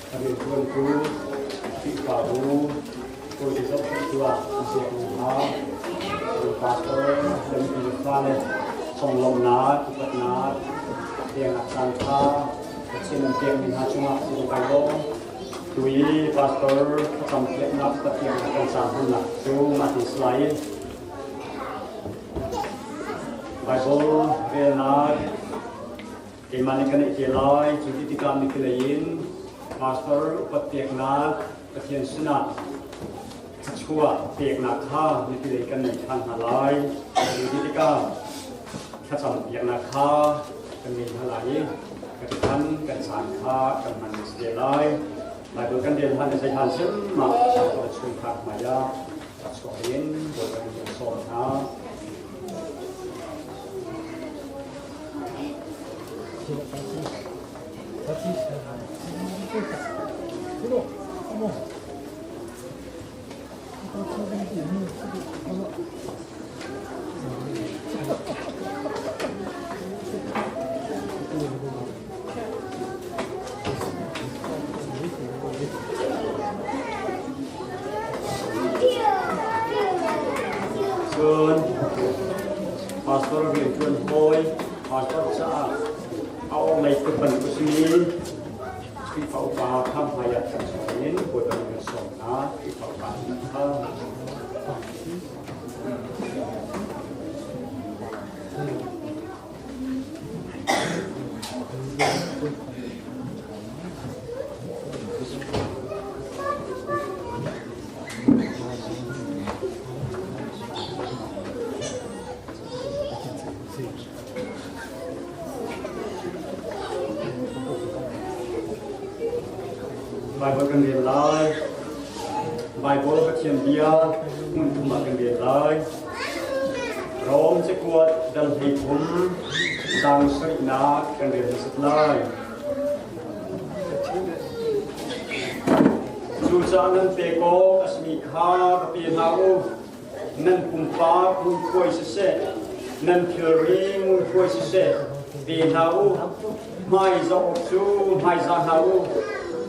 A rianṭuantu Khrihfabu Kawite zohkhenhtu ah an pek hna. Pastor lampi le fale conglawmhnak, upatnak peknak caan ṭha Pathian an pekmi hna cungah lung kai lawm. Tu i pastor thlacam piaknak Pathian kan caan hmannak cu mah ti si lai. Bible relnak Keimah nih kan i lai. Cu ti tikah mipi lei in pastor upat peknak Pathian sinah thluachuah peknak kha mipi lei kan nei ṭhan hna lai. Cu ti tikah thlacam piaknak kha kan ngei hna lai i kan chan kan caan kha kan hman si te lai. Bible kan rel hlan zei hlan sim mah chungkhar hmai ah chuak in Bawipa kan sawm hna. Cun pastor rianṭuan hawi pastor caah a awlei kut bantuk a simi Khrihfa upa kha hmaiah kan chuak in Bawipa nih kan sawm hna. Khrihfa upa kha. Bible kan rel lai. Bible Pathian bia hmun thum ah kan rel lai. Rom cakuat dal 13 caang sarihnak kan rel hmasat lai. Cucaah nan pek awk a simi kha ka pe hna u. Nan pumpak ngunkhuai siseh, nan thilri ngunkhuai siseh, pe hna u. Hmai zoh awk cu hmaizah hna u.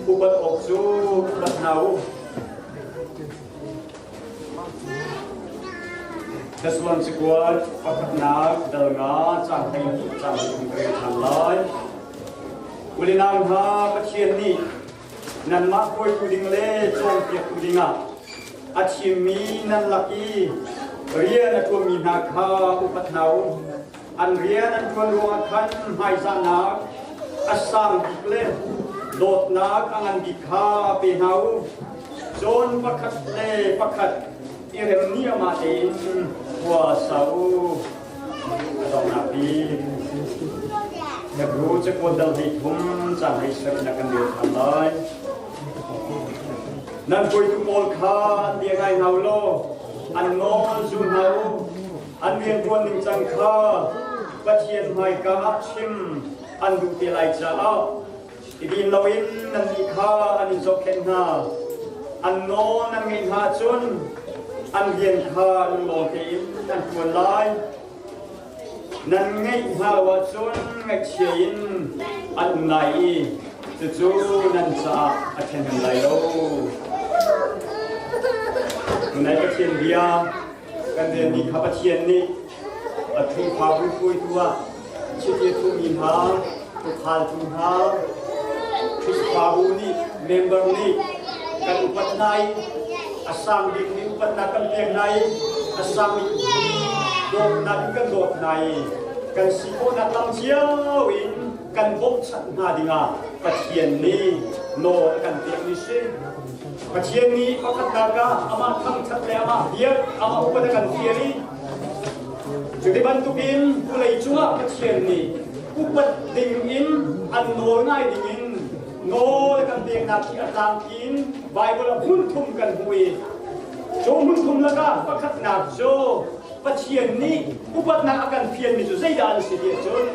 Upat awk cu upat hna u. Thessalon cakuat pakhatnak dal nga caang 12 caang 13 ka rel ṭhan lai. Ulinau hna, Pathian nih nanmah hruaitu ding le cawnpiaktu dingah a thimmi nan lak i rian a ṭuanmi hna kha upat hna u. An rian an ṭuan ruangah khan hmaizahnak a sang bik le dawtnak a ngan bik kha pe hna u. Cun pakhat le pakhat i rem niamah tein khua sa u. A donghnak bik Hebru cakuat dal 13 caang 17 na kan rel ṭhan lai. Nan hruaitu pawl kha an bia ngai hna u law an nawl zul hna u. An rianṭuan ningcang kha Pathian hmaika ah chim an duh te lai caah i din loin nannih kha an in zohkhenh hna. An nawl nan ngeih hna ahcun an rian kha lunglawm tein nan ṭuan lai. Nan ngeih hna lo ahcun ngaihchia in an um lai i cucu nan caah a ṭhahnem lai lo. Tunai Pathian bia Kan rianmi kha Pathian nih a Khrihfabu hruaitu ah chiti thuhmi hna, tuukhaltu hna, Khrihfabu nih member nih kan upat hna i a sang bikmi upatnak kan pek hna i a sang dawtnak in kan dawt hna i kan si khawhnak lam cio in kan bawmhchanh hna dingah Pathian nih nawl a kan pekmi si. Pathian nih pakhatnak ah amah thangṭhat le amah biak, amah upat a kan fial i cuti bantukin vawlei cungah Pathian nih upat dingin an nawl ngai dingin nawl a kan peknak hi a tlangpi in Baibal ah hmun thum kan hmu i cu hmun thum lakah pakhatnak cu Pathian nih upatnak a kan fialmi cu zeidah an si ti ahcun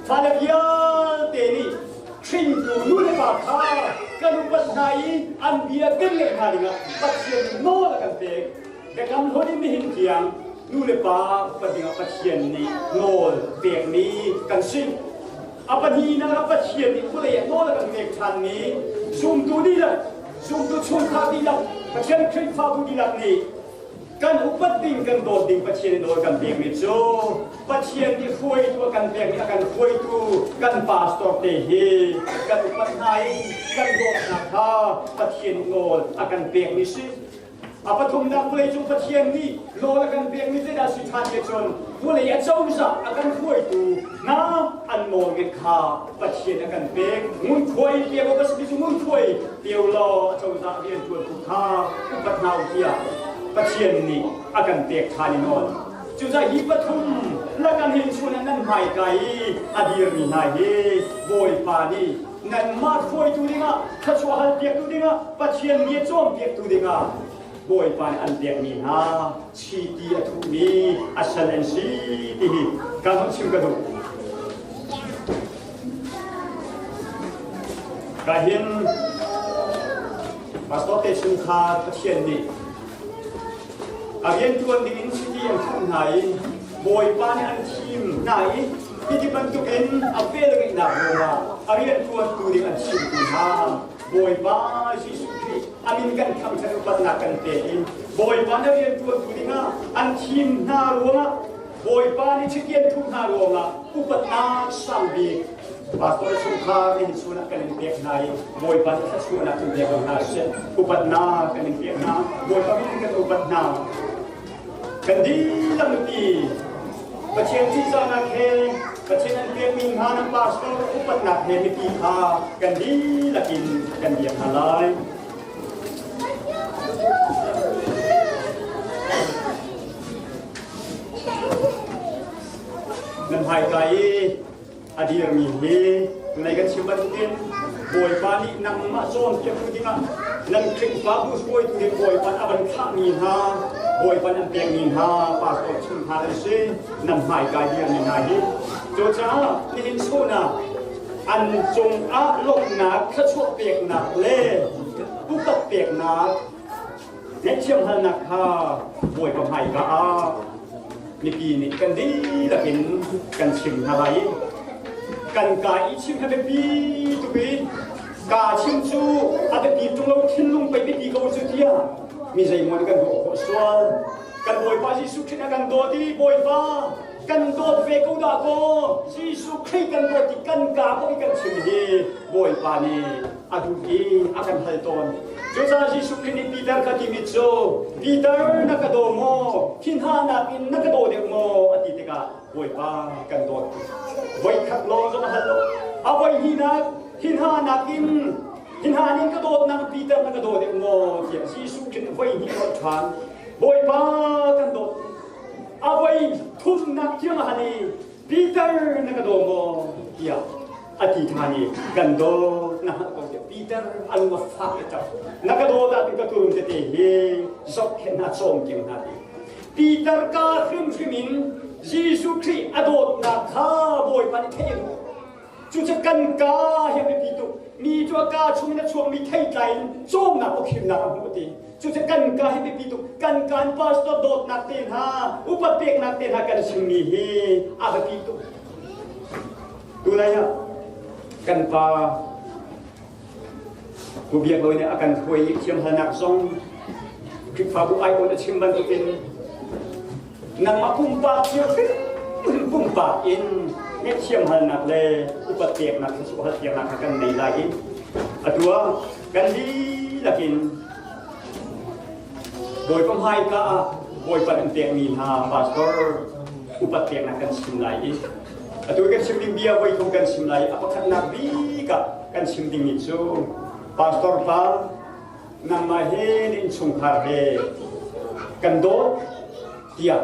fale vialte nih hringtu nu le pa kha kan upat hna i an bia kan ngaih hna dingah Pathian nih nawl a kan pek. Biakam hlun in nihin tiang nu le pa upat dingah Pathian nih nawl pekmi kan si. A pahnihnak ah Pathian nih vawlei ah nawl a kan pek ṭhanmi Zumtu dihlak, zumtu chungkhar dihlak, Pathian Khrihfabu dihlak nih kan upat ding kan dawt ding Pathian nawl kan pekmi cu Pathian nih hruaitu a kan pekmi a kan hruaitu kan pastor te hi kan upat hna i kan dawt hna kha Pathian nawl a kan pekmi si. A pathumnak vawleicung Pathian nih nawl a kan pekmi zeidah si ṭhan te cun vawlei a cozah a kan hruaitu hna an nawl ngeih kha Pathian a kan pek. Ngunkhuai pek awk a simi cu ngunkhuai peo law a cozah rianṭuantu kha upat hna u tiah Pathian nih a kan pek ṭhan i nawl. Cucaah hi pathum lakah hin chun ah nan hmaika i a dirmi hna hi Bawipa nih nanmah hruaitu dingah thluachuah halpiaktu dingah Pathian mi a cawnpiaktu dingah Bawipa nih an pekmi hna chiti a thuhmi a sal an si ti hi kan hun chim ka duh. Ka hin Pastor te chungkhar Pathian nih a rianṭuan dingin chiti an thuh hna i Bawipa nih an thim hna i hiti bantukin a velngeihnak ruangah a rianṭuantu ding an chimtu hna Bawipa Jesuh Khrih a min kan thangṭhat upatnak kan pek i Bawipa na rianṭuantu dingah an thim hna ruangah Bawipa nih chiti an thuh hna ruangah upatnak sang bik Pastor chungkhar nih chun ah kan in pek hna i Bawipa nih thluachuahnak in pek ko hna seh. Upatnak kan in pek hna. Bawipa min kan upat hna. Kan dihlak nupi Pathian ṭihzahnak he Pathian an pekmi hna nan pastor upatnak he mipi kha kan dihlak in kan biak hna lai. Nan hmaika i a dirmi hi tunai kan chim bantukin Bawipa nih nangmah cawnpiaktu dingah nan Khrihfabu hruaitu ding Bawipa a van thlahmi hna Bawipa an pekmi hna pastor chung hna an si nan hmaika dirmi hna hi cucaah nihin chun ah an cungah lawmhnak thluachuah peknak le upat peknak ngaihthiam halnak kha Bawipa hmaika ah mipi nih kan dihlak in kan chim hna lai i kan ka i chim hi a biapi tuk i ka chim cu a biapi ṭung lo thinlung pei biapi ko cu tiah mi zeimaw nih kan ruah khawh sual. Kan Bawipa Jesuh Khrih a kan dawt i Bawipa kan dawt ve ko dah kaw Jesuh Khrih kan dawt i kan ka ko i kan chim hi Bawipa nih a duh i a kan hal tawn. Cucaah Jesuh Khrih nih Peter kha timi cu Peter na ka daw maw? Hi hna nakin na ka daw deuh maw? a ti tikah Bawipa kan dawt. Voikhat lawng zong a hal lo. A voi hnihnak hi hna nakin hi hna nih ka dawtnak Peter na ka daw deuh maw? tiah Jesuh Khrih nih voi hnih a ṭhan. Bawipa kan dawt. A voi thumnak tiang a hal i Peter na ka daw maw? tiah a ti ṭhan i kan dawt na hngalh ko tiah Peter a lung a fak i ṭap. Na ka dawt ahcun ka turum tete hi zohkhenh hna cawmking hna ti. Peter ka hrimhrim in Jesuh Khrih a dawtnak kha Bawipa nih theih a duh. Cucu kan ka hi a biapi tuk. Mi cu a ka chungin a chuakmi theitlai in cawmnak awkhimnak a hmuh ti. Cucu kan ka hi biapi tuk. Kan kan pastor dawtnak te hna, upat peknak te hna kan chimmi hi a biapi tuk. Tulai ah kan pa Pu Biak Bawi nih a kan hruai i thiamhalnak zong Khrihfabu aiawt a chim bantukin nangmah pumpak cio hrimhrim pumpak in ngaihthiam halnak le upat peknak thluachuah hal piaknak kha kan nei lai i atu ah kan dihlak in Bawipa hmaika ah Bawipa an pekmi hna pastor upat peknak kan chim lai i atu kan chim ding bia voi thum kan chim lai. A pakhatnak bik ah kan chim dingmi cu pastor pa nangmah he na innchungkhar he kan dawt tiah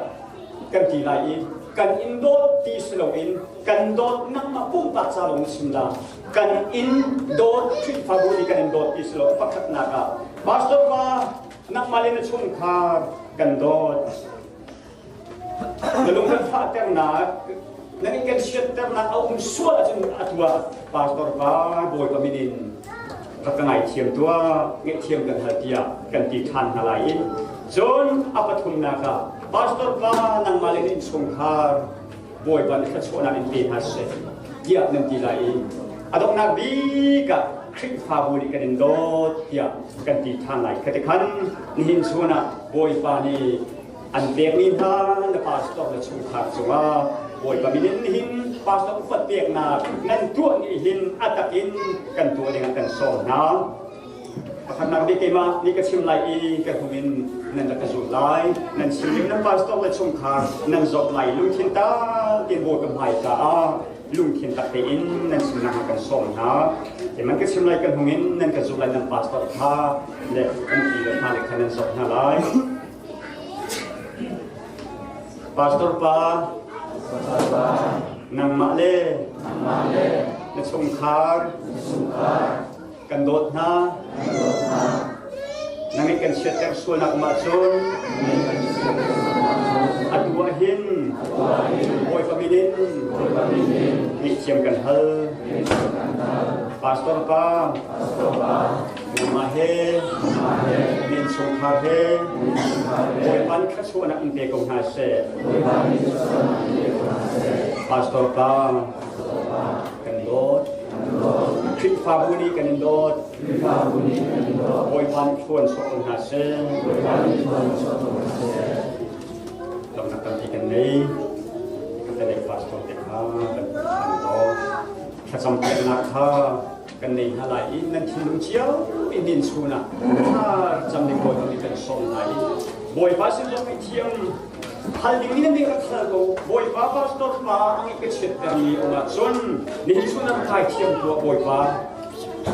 kan ti lai i kan in dawt ti si loin kan dawt nangmah pumpak ca lawng na chim la, kan in dawt Khrihfabu nih kan in dawt ti si lo. Pakhatnak ah pastor pa nangmah le na chungkhar kan dawt, na lung kan fahternak na nih kan siatternak a um sual ahcun atu ah pastor pa Bawipa min in rak ka ngaithiam tuah, ngaihthiam kan hal tiah kan ti ṭhan hna lai i cun a pathumnak ah pastor pa nangmah le na innchungkhar Bawipa nih thluachuahnak in pe hna seh tiah nan ti lai i a donghnak bik ah Khrihfabu nih kan in dawt tiah kan ti ṭhan lai. Khati khan nihin chun ah Bawipa nih an pekmi hna na pastor le chungkhar cungah Bawipa min in nihin pastor upat peknak nan tuah nih hin a tak in kan tuah dingah kan sawm hna. Pakhatnak bik keimah nih ka chim lai i ka hnu in nan rak ka zulh lai. Nan chim ding nan pastor le chungkhar nan zawt lai lungthin ta tein Bawipa hmaika ah lungthin tak tein nan chimnak ah kan sawm hna. Keimah ka chim lai ka hnung in nan ka zulh lai nan pastor kha le nan pi le hna le kha nan zawt hna lai. Pastor pa, nangmah le na chungkhar kan dawt hna. Na ngeih kan chiatter sualnak um ahcun atu ah hin Bawipa min in ngaihthiam kan hal. Pastor pa, nangmah he, na innchungkhar he, Bawipa nih thluachuahnak in pe ko hna seh. Pastor pa, kan dawt. Khrihfabu nih kan in dawt. Bawipa nih thlua in sawh ko hna seh. Lawmhnak tampi kan nei. Kan te pastor te kha kan kan law. Thlacam piaknak kha kan nei hna lai i nan thinlung cio in nin chunah thla cam ding Bawipa nih kan sawm hna i Bawipa sin zong thiam Hal ding in nih rak hal ko. Bawipa pastor pa a ngeih ka chiattermi um ahcun nihin chun an kai thiam tuah Bawipa.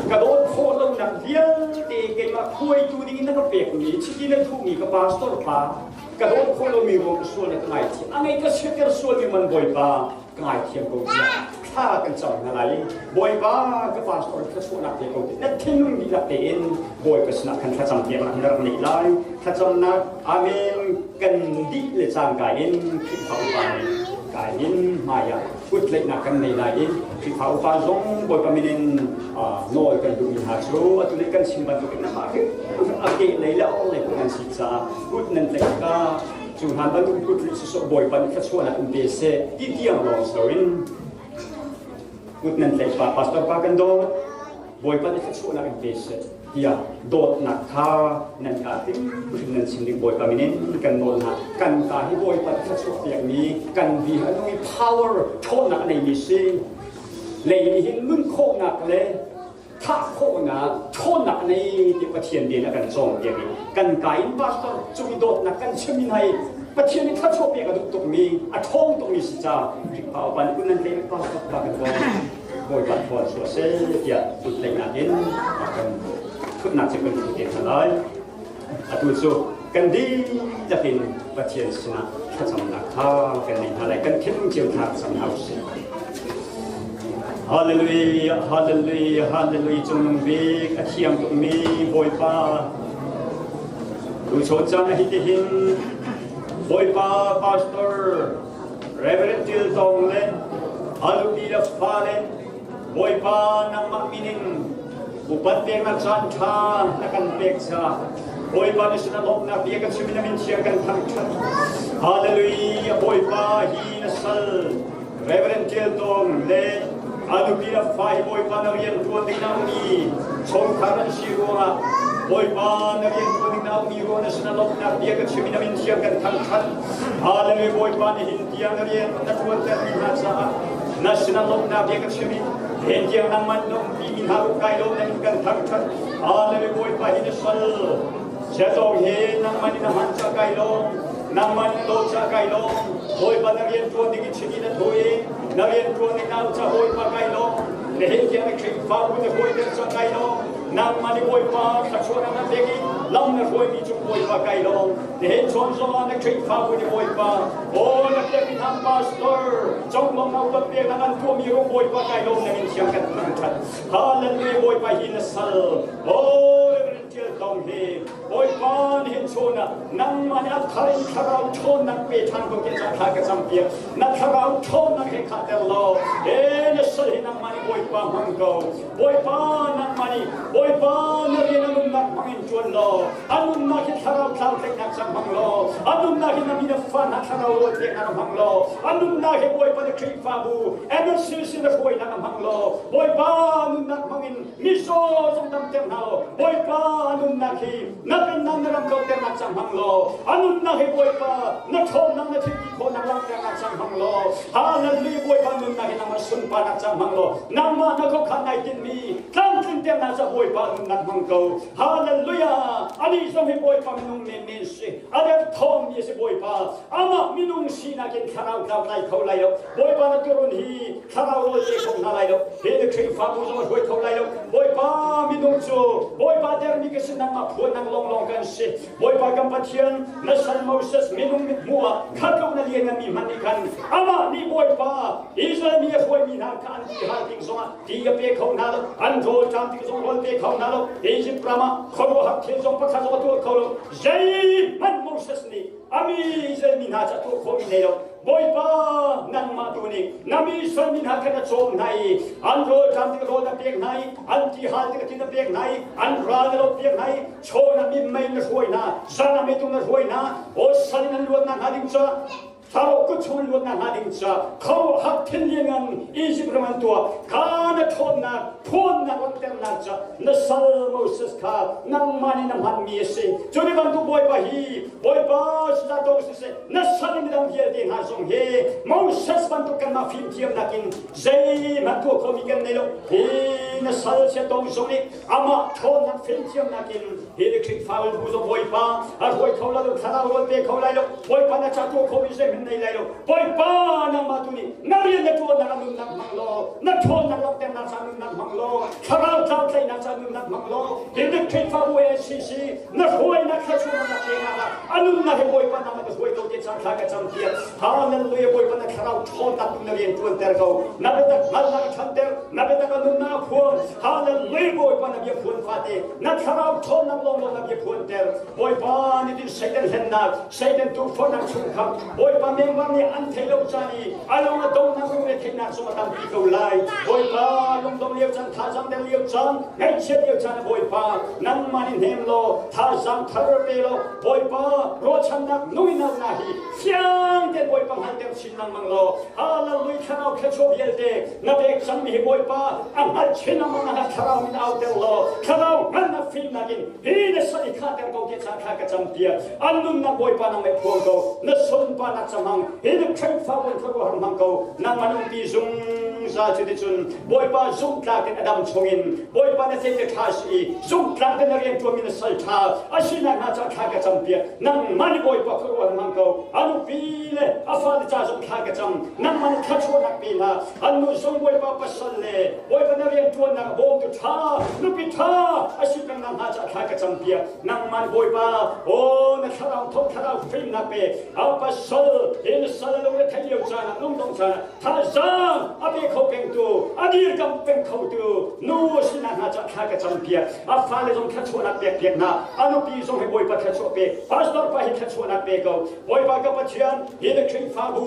Ka dawt khawh lonak vialte keimah khuaitu ding in na ka pekmi chiti na thuhmi ka pastor pa ka dawt khawh lomi ruang ka sual na ka ngaithiam. A ngeih ka chiatter sualmi man Bawipa ka ngaithiam ko tiah thla kan cam hna lai. Bawipa ka pastor thluachuahnak pe ko ti na thinlung dihlak tein Bawipa sinah khan thlacam piaknak na rak neih lai. Thlacamnak amen kan dih le cangka in Khrihfa upa nih kai in hmaiah kutleihnak kan nei lai i Khrihfa upa zong Bawipa min in nawl kan duhmi hna cu atu nih kan chim bantukin amah hi a ke lei le a or lei nan si caah kut nan tlaih tikah cu hlan bantuk kut rih sisawh Bawipa nih thluachuahnak in pe seh ti tiang lawng si loin kut nan tlaih pa pastor pa kan dawt Bawipa nih thluachuahnak in pe seh tiah dawtnak kha nan ka hrimhrim nan chim ding Bawipa min in kan nawl hna. Kan ta hi Bawipa nih thluachuah pekmi kan bi a nung i power ṭhawnnak a neimi si. Lei nih hin nun khawhnak le thah khawhnak ṭhawnnak a nei ti Pathian bia in a kan cawnpiak i kan ka in pastor cung i dawtnak kan chim in hai Pathian nih thluachuah pek a duh tukmi a ṭhawng tukmi si ca Khrihfa upa nih kun nan tleih pastor pa kan dawt. Bawipa thawn chuah seh tiah kutleihnak in kan thutnak cu kan thu te hna lai. Atu cu kan dihlak in Pathian sinah thlacamnak kha kan nei hna lai. Kan thinlung cio thla cam hna usih. Hallelujah, hallelujah, hallelujah, cungnung bik a thiang tukmi Bawipa. Tuchun caan hi tihin Bawipa Pastor Reverend Til Tawng le a nupi le fale Bawipa nangmah min in upat peknak caan ṭha na kan pek caah Bawipa na sinah lawmhnak bia kan chim in na min thiang kan thangṭhat. Hallelujah Bawipa hi na sal Reverend Til Tawng le a nupi le fa hi Bawipa na rian ṭuan ding na ummi chungkhar an si ruangah Bawipa na rian ṭuan ding na ummi ruang na sinah lawmhnak bia kan chim in na min thiang kan thangṭhat. Hallelujah Bawipa nihin tiang na rian na ṭuantermi hna caah na sinah lawmhnak bia ka chim i hen tiang nangmah na umpi mi hna kai lawm na in kan thangṭhat. Hallelujah Bawipa hi na sal Siatong hi nangmah nih na hman ca kai lawm nangmah nih dawt ca kai lawm Bawipa na rian ṭuan ding i chiti na thaw i na rian ṭuan ding na ca Bawipa kai lawm nihin tiang na Khrihfabu na hawiter ca kai lawm nangmah nih Bawipa thluachuahnak na pek i lam na hruaimi cung Bawipa kai lawm nihin chon zong ah na Khrihfabu nih Bawipa aw na pekmi hna pastor conglawmh na upat pek na an tuahmi rung Bawipa kai lawm na min thiang kan thangṭhat Hallelujah Bawipa hi na sal aw Reverend Tial Tong hi Bawipa nihin chun ah nangmah nih a thar in thlarau ṭhawnnak pe ṭhan ko tiah ca thla ka campiak. Na thlarau ṭhawnnak he khahter law, he na sal hi nangmah nih Bawipa hmang ko. Bawipa nangmah nih Bawipa na rian a nunnak hmang in ṭuan. ṭuan law, a nunnak hi thlarau tlau tlaihnak cang hmang law, a nunnak hi na mi na fa hna thlarau rawl peknak hmang law, a nunnak hi Bawipa na Khrihfabu MSC na hruainak hmang law, Bawipa nunnak hmang in mizaw zong damter hna law, Bawipa nunnak hi na pennak na ram kauternak cang hmang law, a nunnak hi Bawipa na ṭhawnnak na thil ti khawhnak langhternak cang hmang law, Hallelujah Bawipa nunnak hi nangmah sunparnak cang hmang law, nangmah na khuakhan nai tinhmi tlamtlinternak ca Bawipa nunnak hmang ko. Hallelujah! Anih zong hi Bawipa minung menmen si. A derthawmmi a si Bawipa. Amah minung sinak in thlarau tlau tlai kho lai lo. Bawipa na turun hi thlarau rawl pe kho hna lai lo. Hi na Khrihfabu zong a hruai kho lai lo. Bawipa minung cu Bawipa dermi ka si nangmah phuan nang lawnglawng kan si. Bawipa kan Pathian na sal Moses minung mithmuh ah khat lo na liannganmi hmanh nih khan amah nih Bawipa Israel mi a hruaimi hna kha an ti hal ding zongah ti a pe kho hna lo an rawl ṭam tik zong rawl pe kho hna lo Egypt ram ah khuaruahhar thil zong pakhat zong a tuah kho lo zeihmanh Moses nih a mi Israel mi hna cu a tuah khawhmi nei lo Bawipa nangmah tu nih na mi Israel mi hna kha na cawm hna i an rawl ṭam tik rawl na pek hna i an ti hal tik ti na pek hna i an ral na lo piak hna i chaw na mi mei na hruai hna zan ah meitung na hruai hna aw sal in an luatnak hnga ding caah Faro kut chung luatnak hnga ding ca khuaruahhar thil lianngan Izipt ram an tuah kha na ṭhawnnak ṭhawnnak langhternak ca na sal Moses kha nangmah nih na hmanmi a si. Cu ni bantuk Bawipa hi Bawipa sila tawng siseh na sal in midang vialte hna zong hi Moses bantuk kanmah fimthiamnak in zeihmanh tuah khomi kan nei lo. Hi na sal sia tawng zong nih amah ṭhawnnak fimthiamnak in hi na Khrihfa bu zong Bawipa a hruai kho lai lo thlarau rawl pe kho lai lo Bawipa na ca tuah khomi zeihmanh nei lai lo Bawipa nangmah tu nih na rian na ṭuannak a nunnak hmang law na ṭhawnnak langhternak ca nunnak hmang law thlarau tlautlaihnak ca nunnak hmang law hi na Khrihfabu ACC na hruainak thluachuahnak na peknak ah a nunnak hi Bawipa nangmah na hruai ko te caan thla ka cam piak Hallelujah Bawipa na thlarau ṭhawnnak tu na rian ṭuanter ko na biatak hngalhnak a ṭhanter na biatak a nunnak a phuang Hallelujah Bawipa na bia phuan fate na thlarau ṭhawnnak lawnglawng na bia phuanter Bawipa nih tin Satan hlennak Satan tukforhnak chung kha Bawipa member nih an theih lo caan i a lung a donghnak lungre theihnak zong a tampi ko lai Bawipa lungdong lio caan thazaang der lio caan ngaihchiat lio caan Bawipa nangmah nih hnem law thazaang thar pe law Bawipa ruahchannak nuinak na hi fiang tein Bawipa hngalter chin lengmang law Hallelujah thlarau thluachuah vialte na pek cangmi hi Bawipa a hngalh chin lengmang na thlarau min auter law thlarau hngalhnak fimnak in hi na sal i khahter ko ti ca kha ka cam piak an nunnak Bawipa nang mei phuang ko na sunparnak camang hi na Khrihfabu in khuaruahhar hmang ko nangmah nungpi zungzal cuticun Bawipa zumhtlak in a dam chungin Bawipa na te ṭha si i zumhtlak in na rian ṭuanmi na sal ṭha a sinak hna ca thla ka cam piak nangmah nih Bawipa khuaruahhar hmang ko a nupi le a fale ca zong thla ka cam nangmah nih thluachuahnak pe hna an nu zong Bawipa pasal le Bawipa na rian ṭuannak bawmtu ṭha nupi ṭha a si peng nak hnga ca thla ka cam piak nangmah nih Bawipa aw na thlarau tho thlarau fimnak pe a pasal hi na sal a lung re theih lio caan ah lungdong caan ah thazaang a pe kho pengtu a dirkamh peng khotu nu a si nak hnga ca thla ka cam piak a fale zong thluachuahnak pek piak hna a nupi zong hi Bawipa thluachuah pe pastor pa hi thluachuahnak pe ko Bawipa ka Pathian hi na Khrihfabu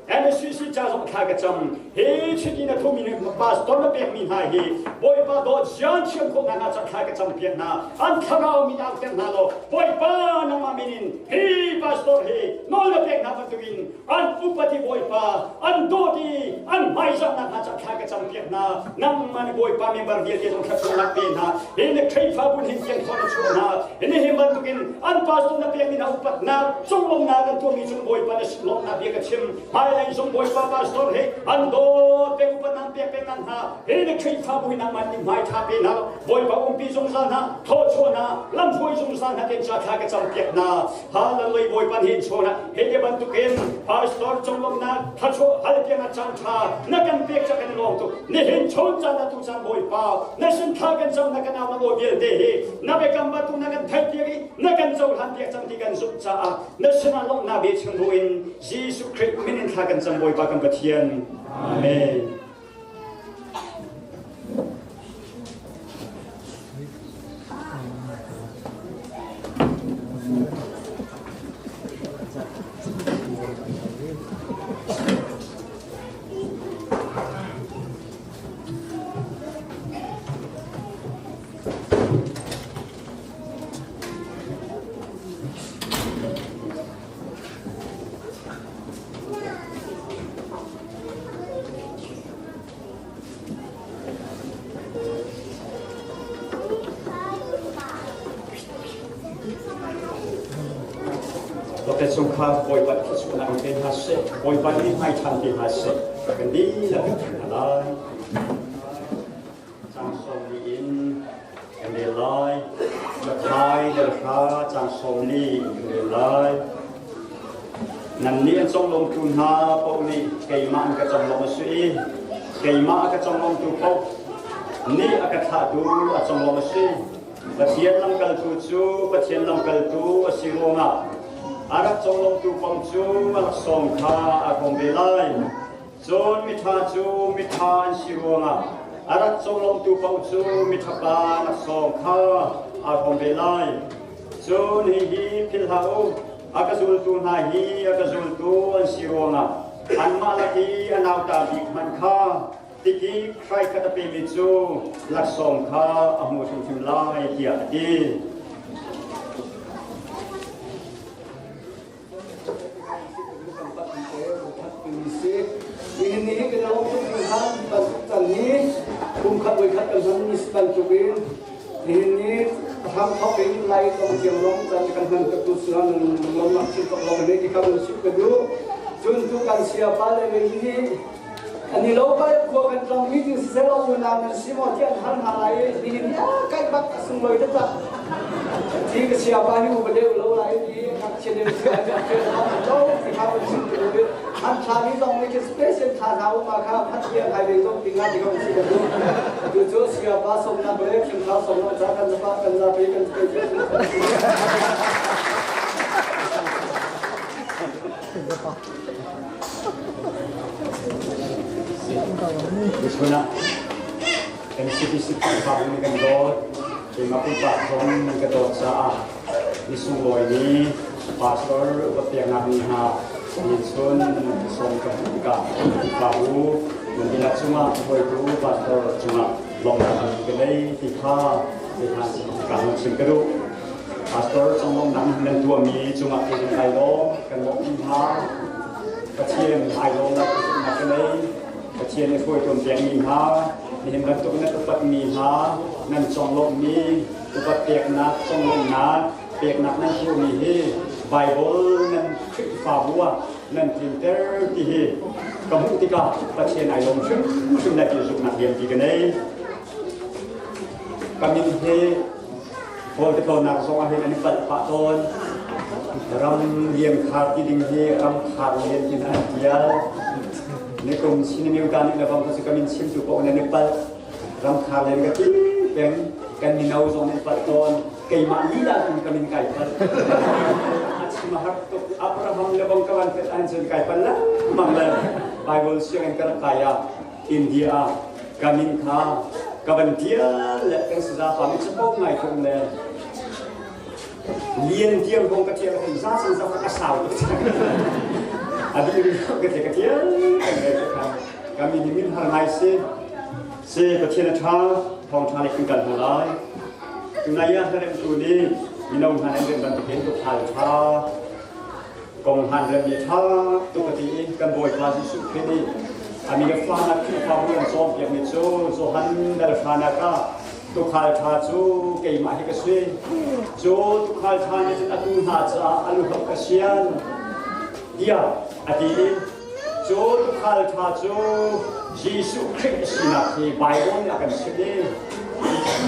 MSCC ca zong thla ka cam hi chiti na thumi nih pastor na pekmi hna hi Bawipa dawt zian thiam khawh hna ca thla ka cam piak hna an thlarau mi au ter hna law Bawipa nangmah min in hi pastor hi nawl na pek hna bantukin an upati Bawipa an dawt i an hmaizahnak hna ca thla ka cam piak hna nangmah nih Bawipa member vialte zong thluachuahnak pe hna hi na Khrihfabu hin tiang thawng na chuah hna hi hi bantukin an pastor na pekmi hna upatnak conglawmhnak an tuahmi cung Bawipa na lawmhnak bia ka chim hmailei zong Bawipa pastor he an dawt peng upatnak pek peng nan hna hi na Khrihfabu hi nangmah nih hmai tha pe hna Bawipa umpi zungzal hna thawchuah hna lamhruai zungzal hna ten ca thla ka cam piak hna Hallelujah Bawipa nih chawn ah hi te bantukin pastor conglawmhnak thluachuah hal piak ah caan ṭha na kan pek ca kan i lawm tuk nihin chawn caan ah tu caan Bawipa na sin thla kan cam na kan au na aw vialte hi na biakam bantuk na kan theih piak i na kan cohlan piak cang ti kan zumh caah na sinah lawmhnak bia chim buin Jesuh Khrih min in thla kan cam Bawipa kan Pathian Amen. Dr. Chungkhar Bawipa thluachuahnak in pe hna seh, Bawipa nih hmai ṭhan te hna seh, kan dihlak in hna lai. Cang sawm li in kan rel lai. Matthai dal hra cang 40 in kan rel lai. Nannih an conglawmtu hna paoh nih keimah an ka conglawmh a si i keimah a ka conglawmtu paoh nih a ka thlahtu a conglawmh a si. Pathian lamkaltu cu Pathian lamkaltu a si ruangah a rak conglawmtu paoh cu a laksawng kha a hrawm ve lai. Cun miṭha cu miṭha an si ruangah a rak conglawmtu paoh cu miṭhapa laksawng kha aa hrawm ve lai. Cun hihi philh hlah u, a ka zultu hna hi a ka zultu an si ruangah anmah lak i a nauta bik hmanh kha tikik hraikhat a pemi cu laksawng kha a hmu hrimhrim lai tiah a ti. Nihin ni hi kan lawm tuk hringhran bantuk can hi kum khat voi khat kan hman mi si bantuk in nihin ni a hram thawk in lai tong tiang lawng can kan hman tuk tu suan lawm nak chin tok lawng ne ki kam si ka du cun tu kan sia pa le ve hi ani lo pa le khua kan tlong mi tin siseh lo unau nan si maw tiah an hal hna lai i nihin ni a kai bak a sunglawi taktak Thi ka sia pa hi upa deuh lo lai i ngakchia deuh si ai ka feel lo lo ti kha kan sim tu bi an thla ni zong nih special thla hna uma kha phat hian hai ve zong tinga ti kan si ka du tu cu sia pa som na bre khim kha som na cha kan pa kan za pe kan pe Bismillah. Kan CBC Khrihfabu nih kan dawt. Keimah pumpak zong nan ka dawt caah ni sunglawi ni pastor upat peknak ni hna ni chun sawm ka hmuh tikah Khrihfabu nan dihlak cungah hruaitu pastor cungah lawmhnak an ka nei ti kha zeihan ka hung chim ka duh. Pastor conglawmhnak nan tuahmi cungah kei kan kai lawm, kan lawmh hna. Pathian ai lawmnak ka nei. Pathian nih hruai cawnpiakmi hna, nihin bantuk nan upatmi hna, nan conglawmhmi, upat peknak, conglawmhnak, peknak nan hmuhmi hi Bible nan Khrihfabu ah nan tlinter ti hi ka hmuh tikah Pathian ai lawm hrimhrim lai ti zumhnak lianpi ka nei. Ka min hi Kawl tikawnnak zong ah hin an i palh pah tawn. Ram lian khar ti ding hi ram khar lian tin an tial. Nikum sinimiu ta nih lebang cu ka min chimtu paoh nan i palh. Ram khar lian ka ti peng. Kan mino zong nih palh tawn. Keimah lila in ka min kai palh. A chim a har tuk. Abraham lebang ka van fet an cun kai palh lengmang le Bible sianginn ka rak kai ah India ah ka min kha ka van tial le kan saza pa nih capo ngai khom le lian tiang kong ka tial kan za san za ka sau tuk a di ri ka te ka tial kan le ka ka min min har ngai si si Pathian a tha thawng tha le kan kal hna lai tunai ah hlarem tu ni mino hna nan rem bantukin tu phal tha Kong han rem i ṭha tuk a ti i kan Bawipa Jesuh Khrih nih a mi le fa na Khrihfabu an cawnpiakmi cu Johan dal hranak ah tuukhal ṭha cu keimah hi ka si. Cu tuukhal ṭha nih cun atu hna caah a luhlok ka sian tiah a ti i cu tuukhal ṭha cu Jesuh Khrih a sinak hi Baibal nih a kan chimh i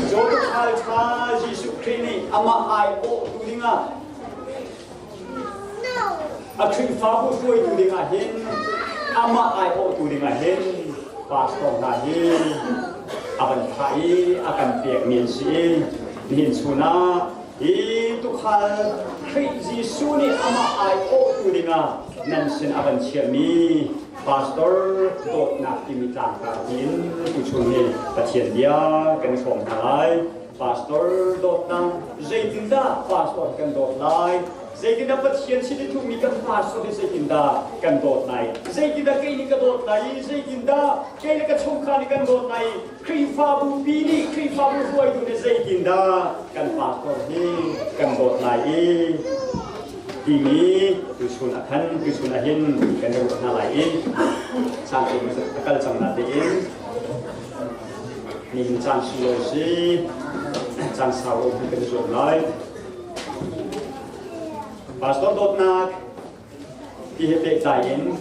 cu tuukhal ṭha Jesuh Khrih nih amah aiawhtu dingah A Khrihfabu hruaitu dingah hin amah aiawhtu dingah hin pastor hna hi a van thah i a kan pekmi an si i nihin chun ah hi tukhal Khrih Jesuh nih amah aiawhtu dingah nan sin a van chiahmi pastor dawtnak timi tlangtar in tuchun hi Pathian bia kan i hrawm hna lai. Pastor dawtnak zeitindah pastor kan dawt lai? Zeitindah Pathian sin i thumi kan pastor hi zeitindah kan dawt lai? Zeitindah kei nih ka dawt lai i zeitindah kei le ka chungkhar nih kan dawt lai i Khrihfabu pi nih Khrihfabu hruaitu nih zeitindah kan pastor hi kan dawt lai i timi tuchun ah khan tuchun ah hin kan i ruah hna lai i caan a kal cang na tein Nihin caan sunglawi si, caan sau lo kan i zuam lai. Pastor dawtnak ti he pehtlai in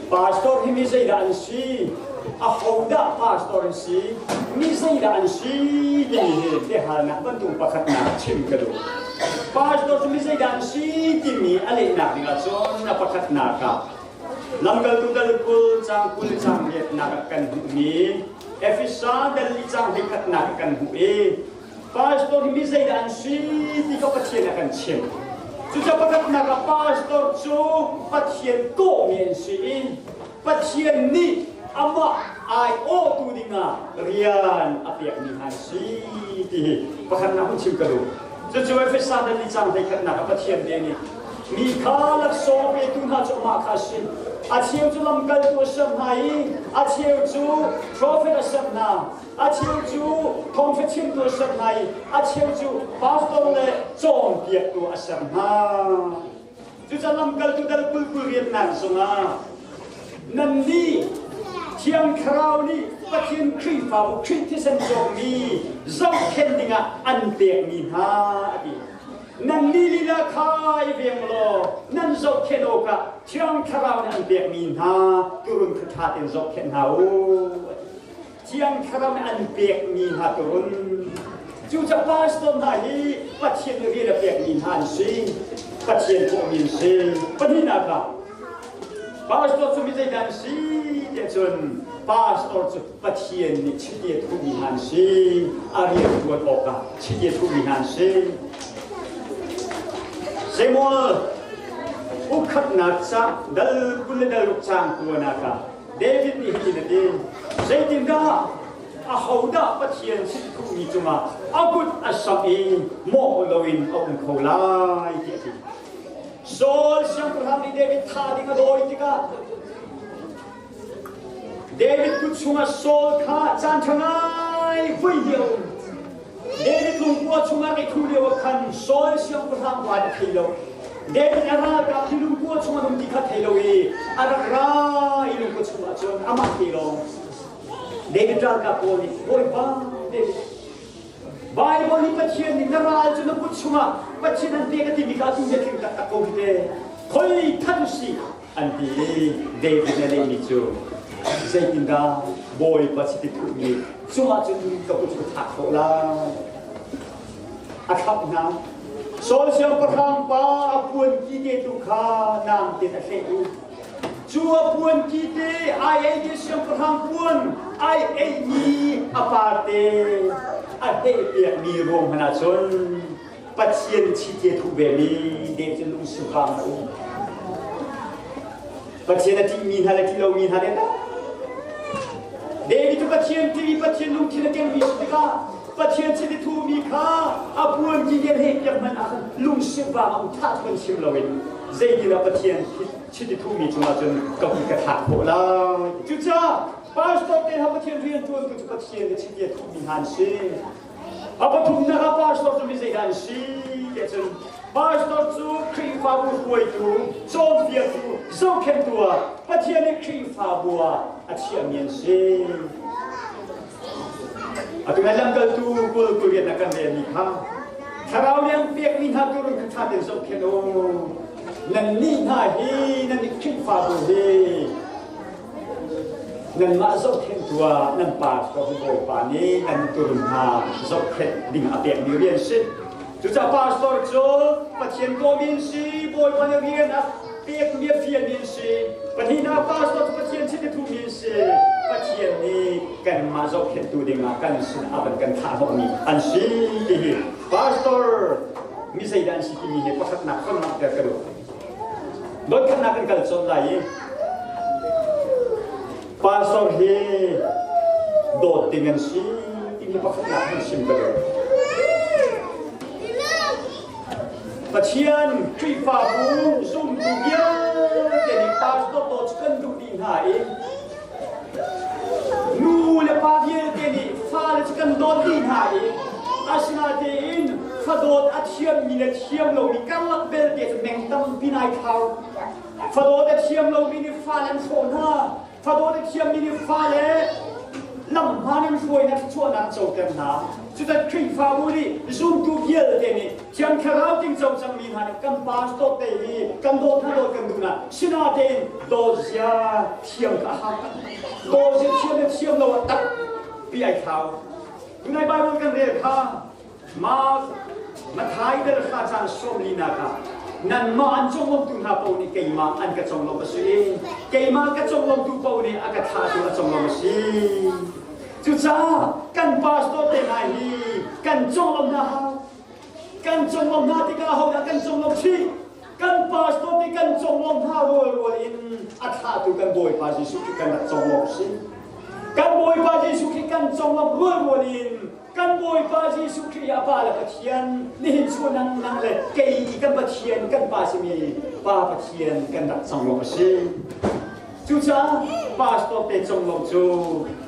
Pastor hi mi zeidah an si? Ahodah pastor an si? Mi zeidah an si timi hi biahalnak bantuk pakhatnak chim ka duh. Pastor cu mi zeidah an si timi a lehnak ding ahcun a pakhatnak ah Lamkaltu dal 20 caang 20 caang riatnak ah kan hmuhmi Efesa dal li caang hleikhatnak ah kan hmuh i Pastor hi mi zeidah an si ti kha Pathian a kan chimh. Cucaah pakhatnak ah pastor cu Pathian kawhmi an si i Pathian nih amah aiawhtu dingah rian a pekmi hna an si ti hi pakhatnak hun chim ka duh. Cucu Efesa dal li caang hleikhatnak ah Pathian bia nih mi kha laksawng petu hna cu amah kha a si. A cheu cu lamkaltu a ser hna i a cheu cu profet a ser hna. A cheu cu thawngṭha chimtu a ser hna i a cheu cu pastor le cawnpiaktu a ser hna. Cucaah lamkaltu dal 20 riannak zongah nannih Thiang Thlarau nih Pathian Khrihfabu Khrih thisen cawkmi zohkhenh dingah an pekmi hna a ti. Nannih lila kha i veng law nan zohkhenh awkah Thiang Thlarau nih an pekmi hna turun kha ṭha tein zohkhenh hna u a ti. Thiang Thlarau nih an pekmi hna turun cucaah pastor hna hi Pathian nih rian a pekmi hna an si. Pathian kawhmi an si. Pahnihnak ah pastor cu mi zeidah an si tiah cun pastor cu Pathian nih chiti a thuhmi hna an si. A rian ṭuan awkah chiti a thuhmi hna an si. Samuel ukhatnak ca dal 20 le dal ruk caang tuanak ah David nih hitin a ti, Zeitindah ahodah Pathian sithuhmi cungah a kut a samh i mawh loin a um kho lai tiah a ti. Saul siangpahrang nih David thah ding a dawi tikah David kut chungah Saul kha caan ṭha ngai vui hi a um. David lungkua chungah i thu lio ah khan Saul siangpahrang hmai a thei lo. David a ralkap hi lungkua chungah um ti kha thei lo i a rak ra i lungkua chungah cun amah te lawng. David ralkap pawl nih Bawipa David Bible nih Pathian nih na ral cu na kut chungah Pathian an pek a timi kha atu nih a tling taktak ko hi te. Khoi than si an ti i David nih a lehmi cu zeitindah Bawipa chiti thuhmi cungah cun ka kut cu ka thlak khawh lai a thlauh hna Saul siangpahrang pa a puanki te tu kha nang ten a hleh u cu a puanki te ai ei ti siangpahrang puan ai ei mi a par te a hleh piakmi ruang hmanh ah cun Pathian chiti a thuh ve mi David cu lungsikhang a um. Pathian a ṭihmi hna le ṭih lomi hna le David cu Pathian ṭih i Pathian lungthin a kengmi si tikah Pathian chiti thuhmi kha a puan ki he piak hmanh ah khan lungsivang a um thah cu kan chim loin zeitindah Pathian chiti thuhmi cungah cun ka kut ka thlak khawh lai. Cucaah pastor te hna Pathian rianṭuantu cu Pathian nih chiti a thuhmi hna an si. A pathumnak ah pastor cu mi zeidah an si tiah cun pastor cu Khrihfabu hruaitu, cawnpiaktu, zohkhenhtu ah Pathian nih Khrihfabu ah a chiahmi an si. Atu nai lamkaltu 20 rian ah kan relmi kha thlarau nih an pekmi hna turun kha ṭha tein zohkhenh u. Nannih hna hi nan i Khrihfabu hi Nanmah zohkhenhtu ah nan pastor bawipa nih nan turun hna zohkhenh ding a pekmi rian si. Cucaah pastor cu Pathian kawmi an si, bawipa nih rian a pekmi a fialmi an si. Pahnihnak pastor cu Pathian sin a thumi an si. Pathian nih kanmah zohkhenhtu dingah kan sin a van kan thlah hnawhmi an si ti hi pastor mi zeidah an si timi hi pakhatnak kan langhter ka duh. Voikhatnak kan kal colh lai i pastor hi dawt ding an si timi pakhatnak kan chim ka duh. Pathian Khrihfabu zumtu vialte nih pastor dawt cu kan duh dih hna i nu le pa vialte nih fale cu kan dawt dih hna i asinain fadawt a thiammi le thiam lomi karlak belte cu meng tampi nai thlau. Fadawt a thiam lomi nih fale an hrawh hna. Fadawt a thiammi nih fale Lam hmaan in hruainak chuahnak coter hna. Cutan Khrihfabu nih zumtu vialte nih Thiang Thlarau tingco cangmi hna nih kan pastor te hi kan dawt hna dawt kan duh hna. Sinain dawt zia thiam kha a hau. Dawt zia thiam le thiam lo ah tampi ai thlau. Tunai Bible kan rel kha Mark Mathai dal hra caan 14nak ah nanmah an conglawmtu hna paoh nih keimah an ka conglawmh a si i keimah ka conglawmtu paoh nih a ka thlahtu a conglawmh a si. Cucaah kan pastor te hna hi kan conglawmh hna hau. Kan conglawmh hna tikah hodah kan conglawmh chih? Kan pastor te kan conglawmh hna rualrual in a thlahtu kan Bawipa Jesuh Khrih kan rak conglawmh si. Kan Bawipa Jesuh Khrih kan conglawmh rualrual in Kan Bawipa Jesuh Khrih a Pa le Pathian nihin cu nang nang le kei i kan Pathian kan Pa simi Pa Pathian kan rak cang lo a si. Cucaah pastor te conglawmh cu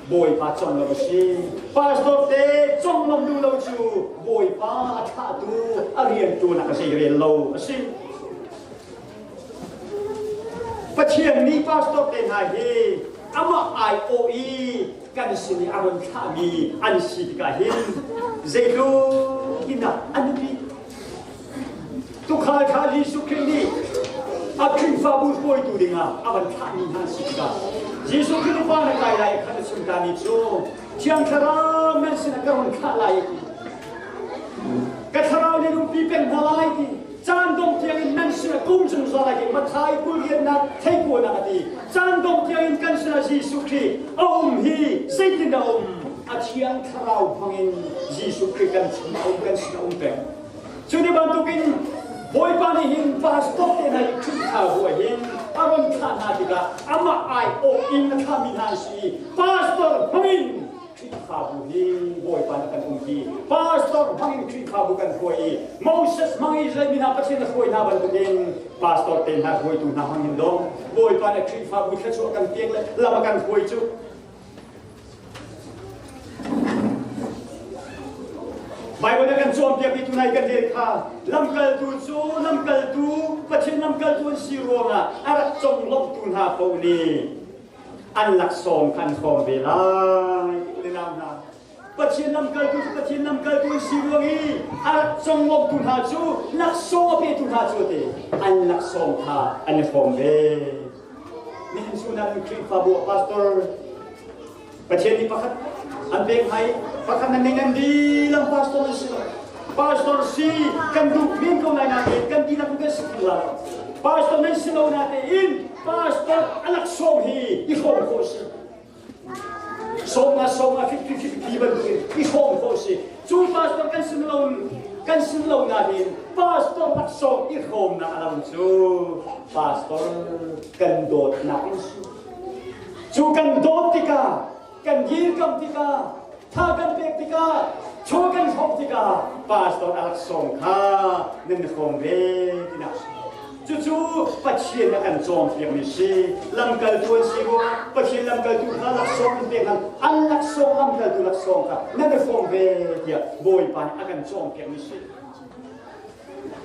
Bawipa conglawmh a si. Pastor te conglawmh duh lo cu Bawipa a thlahtu a rianṭuan a zei rel lo a si. Pathian nih pastor te hna hi amah aiawh i kan sin i a run thlahmi an si tikah hin zeitluk in dah an nupi tukhal kha Jesuh Khrih nih a Khrihfabu hruaitu dingah a van thlahmi hna an si tikah Jesuh Khrih nih pa na kai lai khan a chim tami cu Thiang Thlarau nan sinah ka run thlah lai ti ka thlarau nih umpi peng hna lai ti caan dong tiangin nan sinah kum zungzal ai Mathai 24nak theikuanak a ti caan dong tiangin kan sinah Jesuh Khrih a um hi zeitin a um a thiang thlarau hmangin Jesuh Khrih kan chung a um kan sinah um peng cu ni bantukin Bawipa nih hin pastor te hna i Khrihfabu ah hin a ron thlah hna tikah amah ai awh in a thlahmi hna an si pastor hmangin Khrihfabu hi Bawipa nih kan umpi. Pastor hmang in Khrihfabu kan hruai i Moses hmang Israel mi hna Pathian a hruai hna bantukin pastor te hna hruaitu hna hmang in dong Bawipa nih Khrihfabu thluachuah kan pek le lam a kan hruai cu Bible na kan cawnpiak i tunai kan rel kha lamkaltu cu lamkaltu Pathian lamkaltu an si ruangah a rak conglawmhtu hna paoh nih An laksawng kha an hrawm ve lai. Unau hna, Pathian lamkaltu cu Pathian lamkaltu an si ruang i a rak conglawmtu hna cu laksawng a petu hna cu te an laksawng kha an i hrawm ve. Nihin cu nan Khrihfabu ah pastor Pathian nih pakhat an pek hna i pakhat nan nei nan dilang pastor nan si lo. Pastor si kan duh men ko lai nain kan dilang kan si theng lai. Pastor nan si lo natein pastor a laksawng hi i hrawm khawh si. Sawm nga sawm nga 50 50 bantukin i hrawm khawh si. Cu pastor kan sin lo kan sin lo nain pastor laksawng i hrawmnak a lam cu pastor kan dawtnak in si. Cu kan dawt tikah, kan dirkamh tikah, tha kan pek tikah, chaw kan hrawmh tikah pastor a rak sawm kha nan hrawm ve tinak si. Cucu Pathian a kan cawnpiakmi si. Lamkaltu an si ruangah Pathian lamkaltu kha laksawng an pek hna. An laksawng lamkaltu laksawng kha nan i hrawm ve tiah Bawipa nih a kan cawnpiakmi si.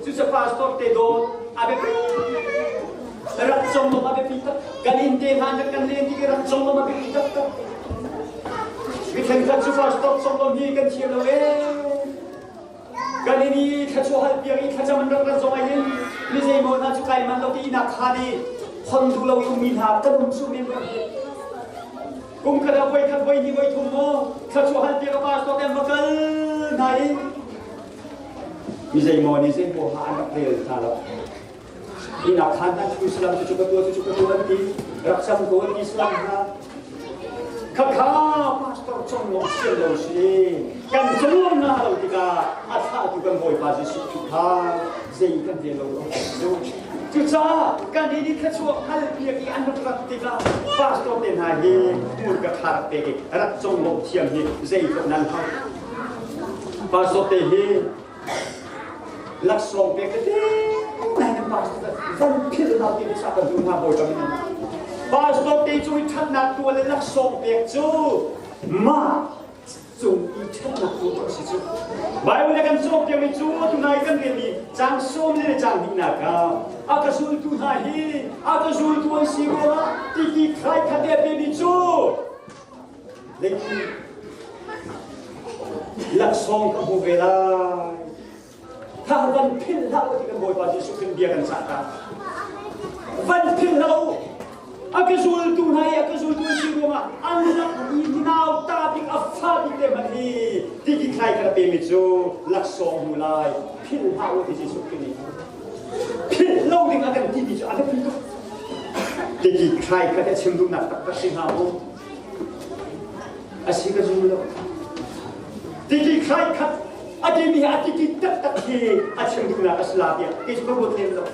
Cucu pastor te dawt a biapi rak conglawmh a biapi tak kan inn te hna kan len ti rak conglawmh a biapi tak tak mi thenkhat cu pastor conglawmh hi kan thiam lo ee kan in i thlachuah hal piak i thlacam an rak rat zong ah hin mi zeimaw hna cu kai man lo ti nak kha nih hon duh lo i ummi hna kan um cu men kum khat ah voi khat voi hnih voi thum maw thlachuah hal piak a pastor te an va kal hna i Mi zeimaw nih zeimaw ha an rak rel hna lo. Inn ah khan an chu salam cu ka tuah cu ka tuah an ti rak cam ko an ti salam hna. Khakha pastor conglawmh sian lo si kan conglawmh na lo tikah a thlahtu kan Bawipa Jesuh Khrih kha zei kan rel lo lo. Cucaah kan nih thluachuah hal piak i an rak rat tikah pastor te hna hi hmurka tha rak pek i rak conglawmh thiam hi zeitluk nan hau. Pastor te hi laksawng pek tete nai nan pastor van philh hna ti sa kan duh hna bawi min. Pastor te cu i ṭhatnak tuah le laksawng pek cu mah cung i ṭhatnak tuah a si cu. Bible le kan cawnpiakmi cu tunai kan relmi caang sawm le caang hnihnak ah a ka zultu hna hi a ka zultu an si ruangah titi thlai khat te a pemi cu. Leitu laksawng ka hmu ve lai. Kha van philh hlah u ti kan Bawipa Jesuh Khrih bia kan cah ta. Van philh hlah u. A ka zultu hna i a ka zultu an si ruangah an lak i nau ta bik a fa bik te hmanh hi tiki thlai kha pe mi cu laksawng hmu lai. Philh hlah u ti Jesuh Khrih nih. Philh lo ding a kan timi cu a biapi tuk. Tiki thlai kha a chim duhnak taktak si hnga mu. A si ka zum lo. Tiki thlai khat a timi a tiki taktak hi a chim duhnak a si la tiah kei cu ka ruat lem lo.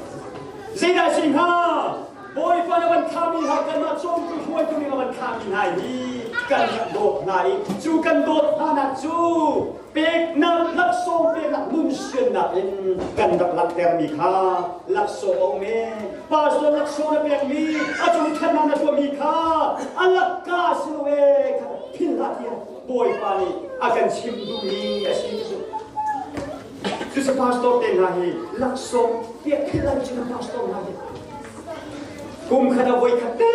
Zeidah si hnga? Bawipa na van thlahmi hna kanmah cawmtu hruaitu nih a van thlahmi hna hi kan rak dawt hna i cu kan dawt hnanak cu peknak laksawng peknak nunsiannak in kan rak langhtermi kha laksawng a um e. Pastor laksawng na pekmi a cung ṭhatnak na tuahmi kha a lakka si lo e kha philh hlah tiah Bawipa nih a kan chimh duhmi a si cu. Cucu pastor te hna hi laksawng piah philh lai cu pastor hna hi. Kum khat ah voi khat te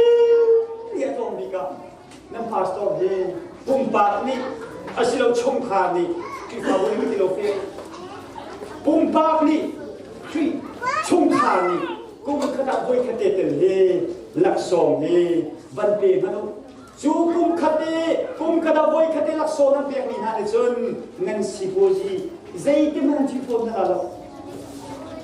a tlawm bik ah nan pastor hi pumpak nih asilo chungkhar nih Khrihfabu nih ti lo fe pumpak nih Khrih chungkhar nih kum khat ah voi khat te tel hi laksawng hi van pe hmanh u. Cu kum khat i kum khat ah voi khat i laksawng nan pekmi hna nih cun nan sipuazi zeiti hmanh an ṭhi fawn hna lo.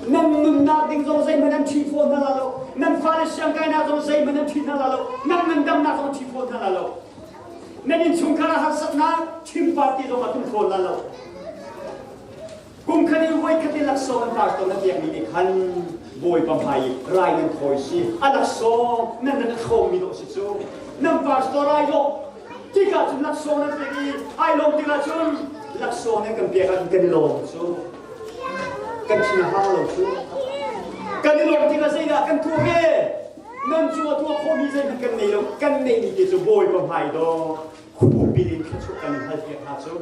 Nan nunnak ding zong zeihmanh an ṭhi fawn hna lo. Nan fale siangkainak zong zeihmanh an ṭhi hna lo. Nan ngandamnak zong ṭhi fawn hna lo. Nan innchungkhar ah harsatnak chimpa ti zong a tum fawn hna lo. Kum khat in voi khat in laksawng an pastor na pekmi nih khan Bawipa hmai i rai nan thawi si a laksawng nan rak thlawmmi dawh si cu nan pastor ai lawm tikah cun laksawng nan pek i ai lawm tikah cun laksawng nan kan pek ahcun kan i lawm cu kan thin a hang lo cu kan i lawm tikah zeidah kan tuah ve nan cu a tuah khawhmi zeihmanh kan nei lo kan neihmi te cu Bawipa hmai dawh Khupi in thluachuah kan in halpiak hna cu.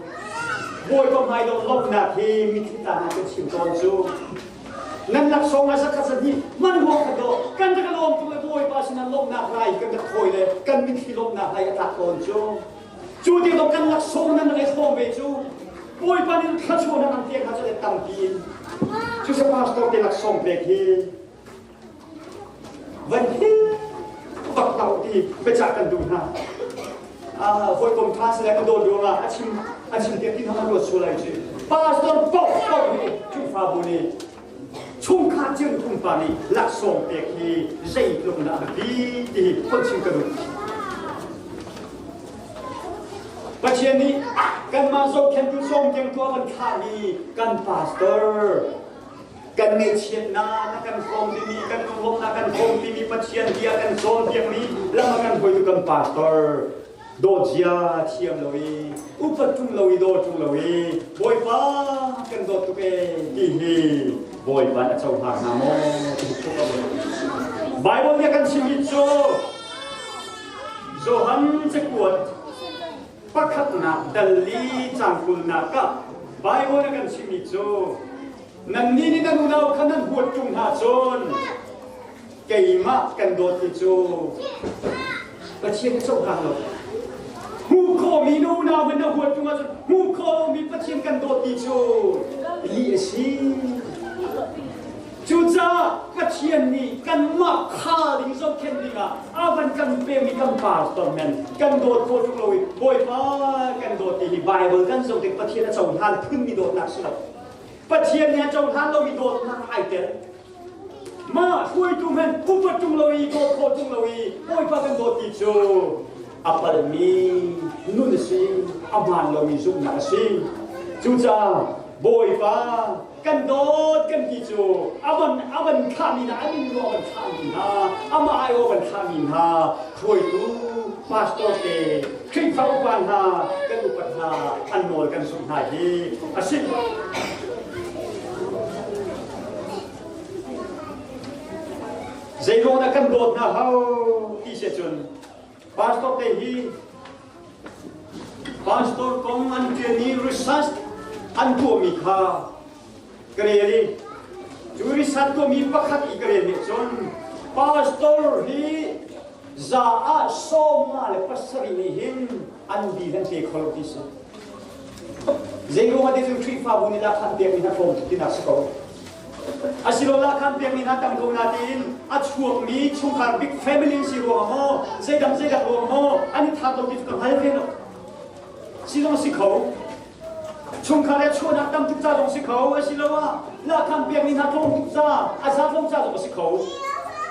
Bawipa hmaidawh lawmhnak hi mitthli tla hna kan chim tawn cu. Nan laksawng ah zakhat zahnih man huang khat dawh kan rak lawm tuk le Bawipa sinah lawmhnak lai kan rak thawi le kan mitthli lawmhnak lai a tlak tawn cu. Cu ti dawh kan laksawng nan rak i hrawm ve cu. Bawipa nih thluachuah nan pek hna cu le tampi in. Cu sa pastor te laksawng pek hi Van hi bak hlah ti biacah kan duh hna. Hawikom ṭha si le ka dawt ruangah a chim a chim tiah ti hna ruat sual ai cu. Pastor paoh paoh hi Khrihfabu nih chungkhar cio pumpa nih laksawng pek hi zeitluk dah a biapi ti hi phun chim ka duh. Pathian nih kanmah zohkhenhtu cawmkengtu a kan thlahmi kan pastor Kan ngaihchiatnak a kan hrawmtimi, kan lunglawmhnak kan hrawmtimi Pathian bia kan cawnpiakmi lam a kan hruaitu kan pastor dawt zia thiam lo i upat ṭung lo i daw ṭung lo i Bawipa kan dawt tuk ee ti hi Bawipa a cohlang hna maw ti tuk a Bible nih a kan chimmi cu Johan cakuat pakhatnak dal li cang kulnak ah Bible a kan chimmi cu Nannih nih nan unau kha nan huat ṭung hna cun keimah kan dawt ti cu Pathian ka cohlang lo. Hmuh khawhmi na unau hmanh na huat ṭung ahcun hmuh khawh lomi Pathian kan dawt ti cu lih a si. Cucaah Pathian nih kanmah kha ding zohkhenh dingah a van kan pekmi kan pastor men kan dawt khawh ṭung lo i Bawipa kan dawt ti hi Bible kan zoh tik Pathian a cohlan phunmi dawtnak si lo. Pathian nih a cohlan lomi dawtnak ai tel. Mah hruaitu hmanh upat ṭung lo i dawt khawh ṭung lo i Bawipa kan dawt ti cu a palmi nun a si, a hmaan lomi zumhnak a si. Cucaah Bawipa kan dawt kan ti cu a van a van thlahmi hna a min ruah a van thlahmi hna amah aiawh a van thlahmi hna hruaitu pastor te Khrihfa upa hna kan upat hna an nawl kan zumh hna hi a si. Zeiruang dah kan dawt hna hau ti si cun pastor te hi pastor kong an ṭian i research an tuahmi kha ka rel i cu research tuahmi pakhat i ka rel nih cun pastor hi za ah 57 nih hin. An bi an pe kho lo ti si. Zeiruang ah ti cu Khrihfabu nih lakhan pekmi hna tlawm tuk tinak si ko. Asilo lakhan pekmi hna tam ko nain a chuakmi chungkhar big family si ruang maw, zeidang zeidang ruang maw, an i that lo ti cu ka hngal ve lo. Si zong si kho. Chungkhar le chuahnak tam tuk ca zong si kho. Asiloah lakhan pekmi hna tlawm tuk ca, a za tlawm ca zong si kho.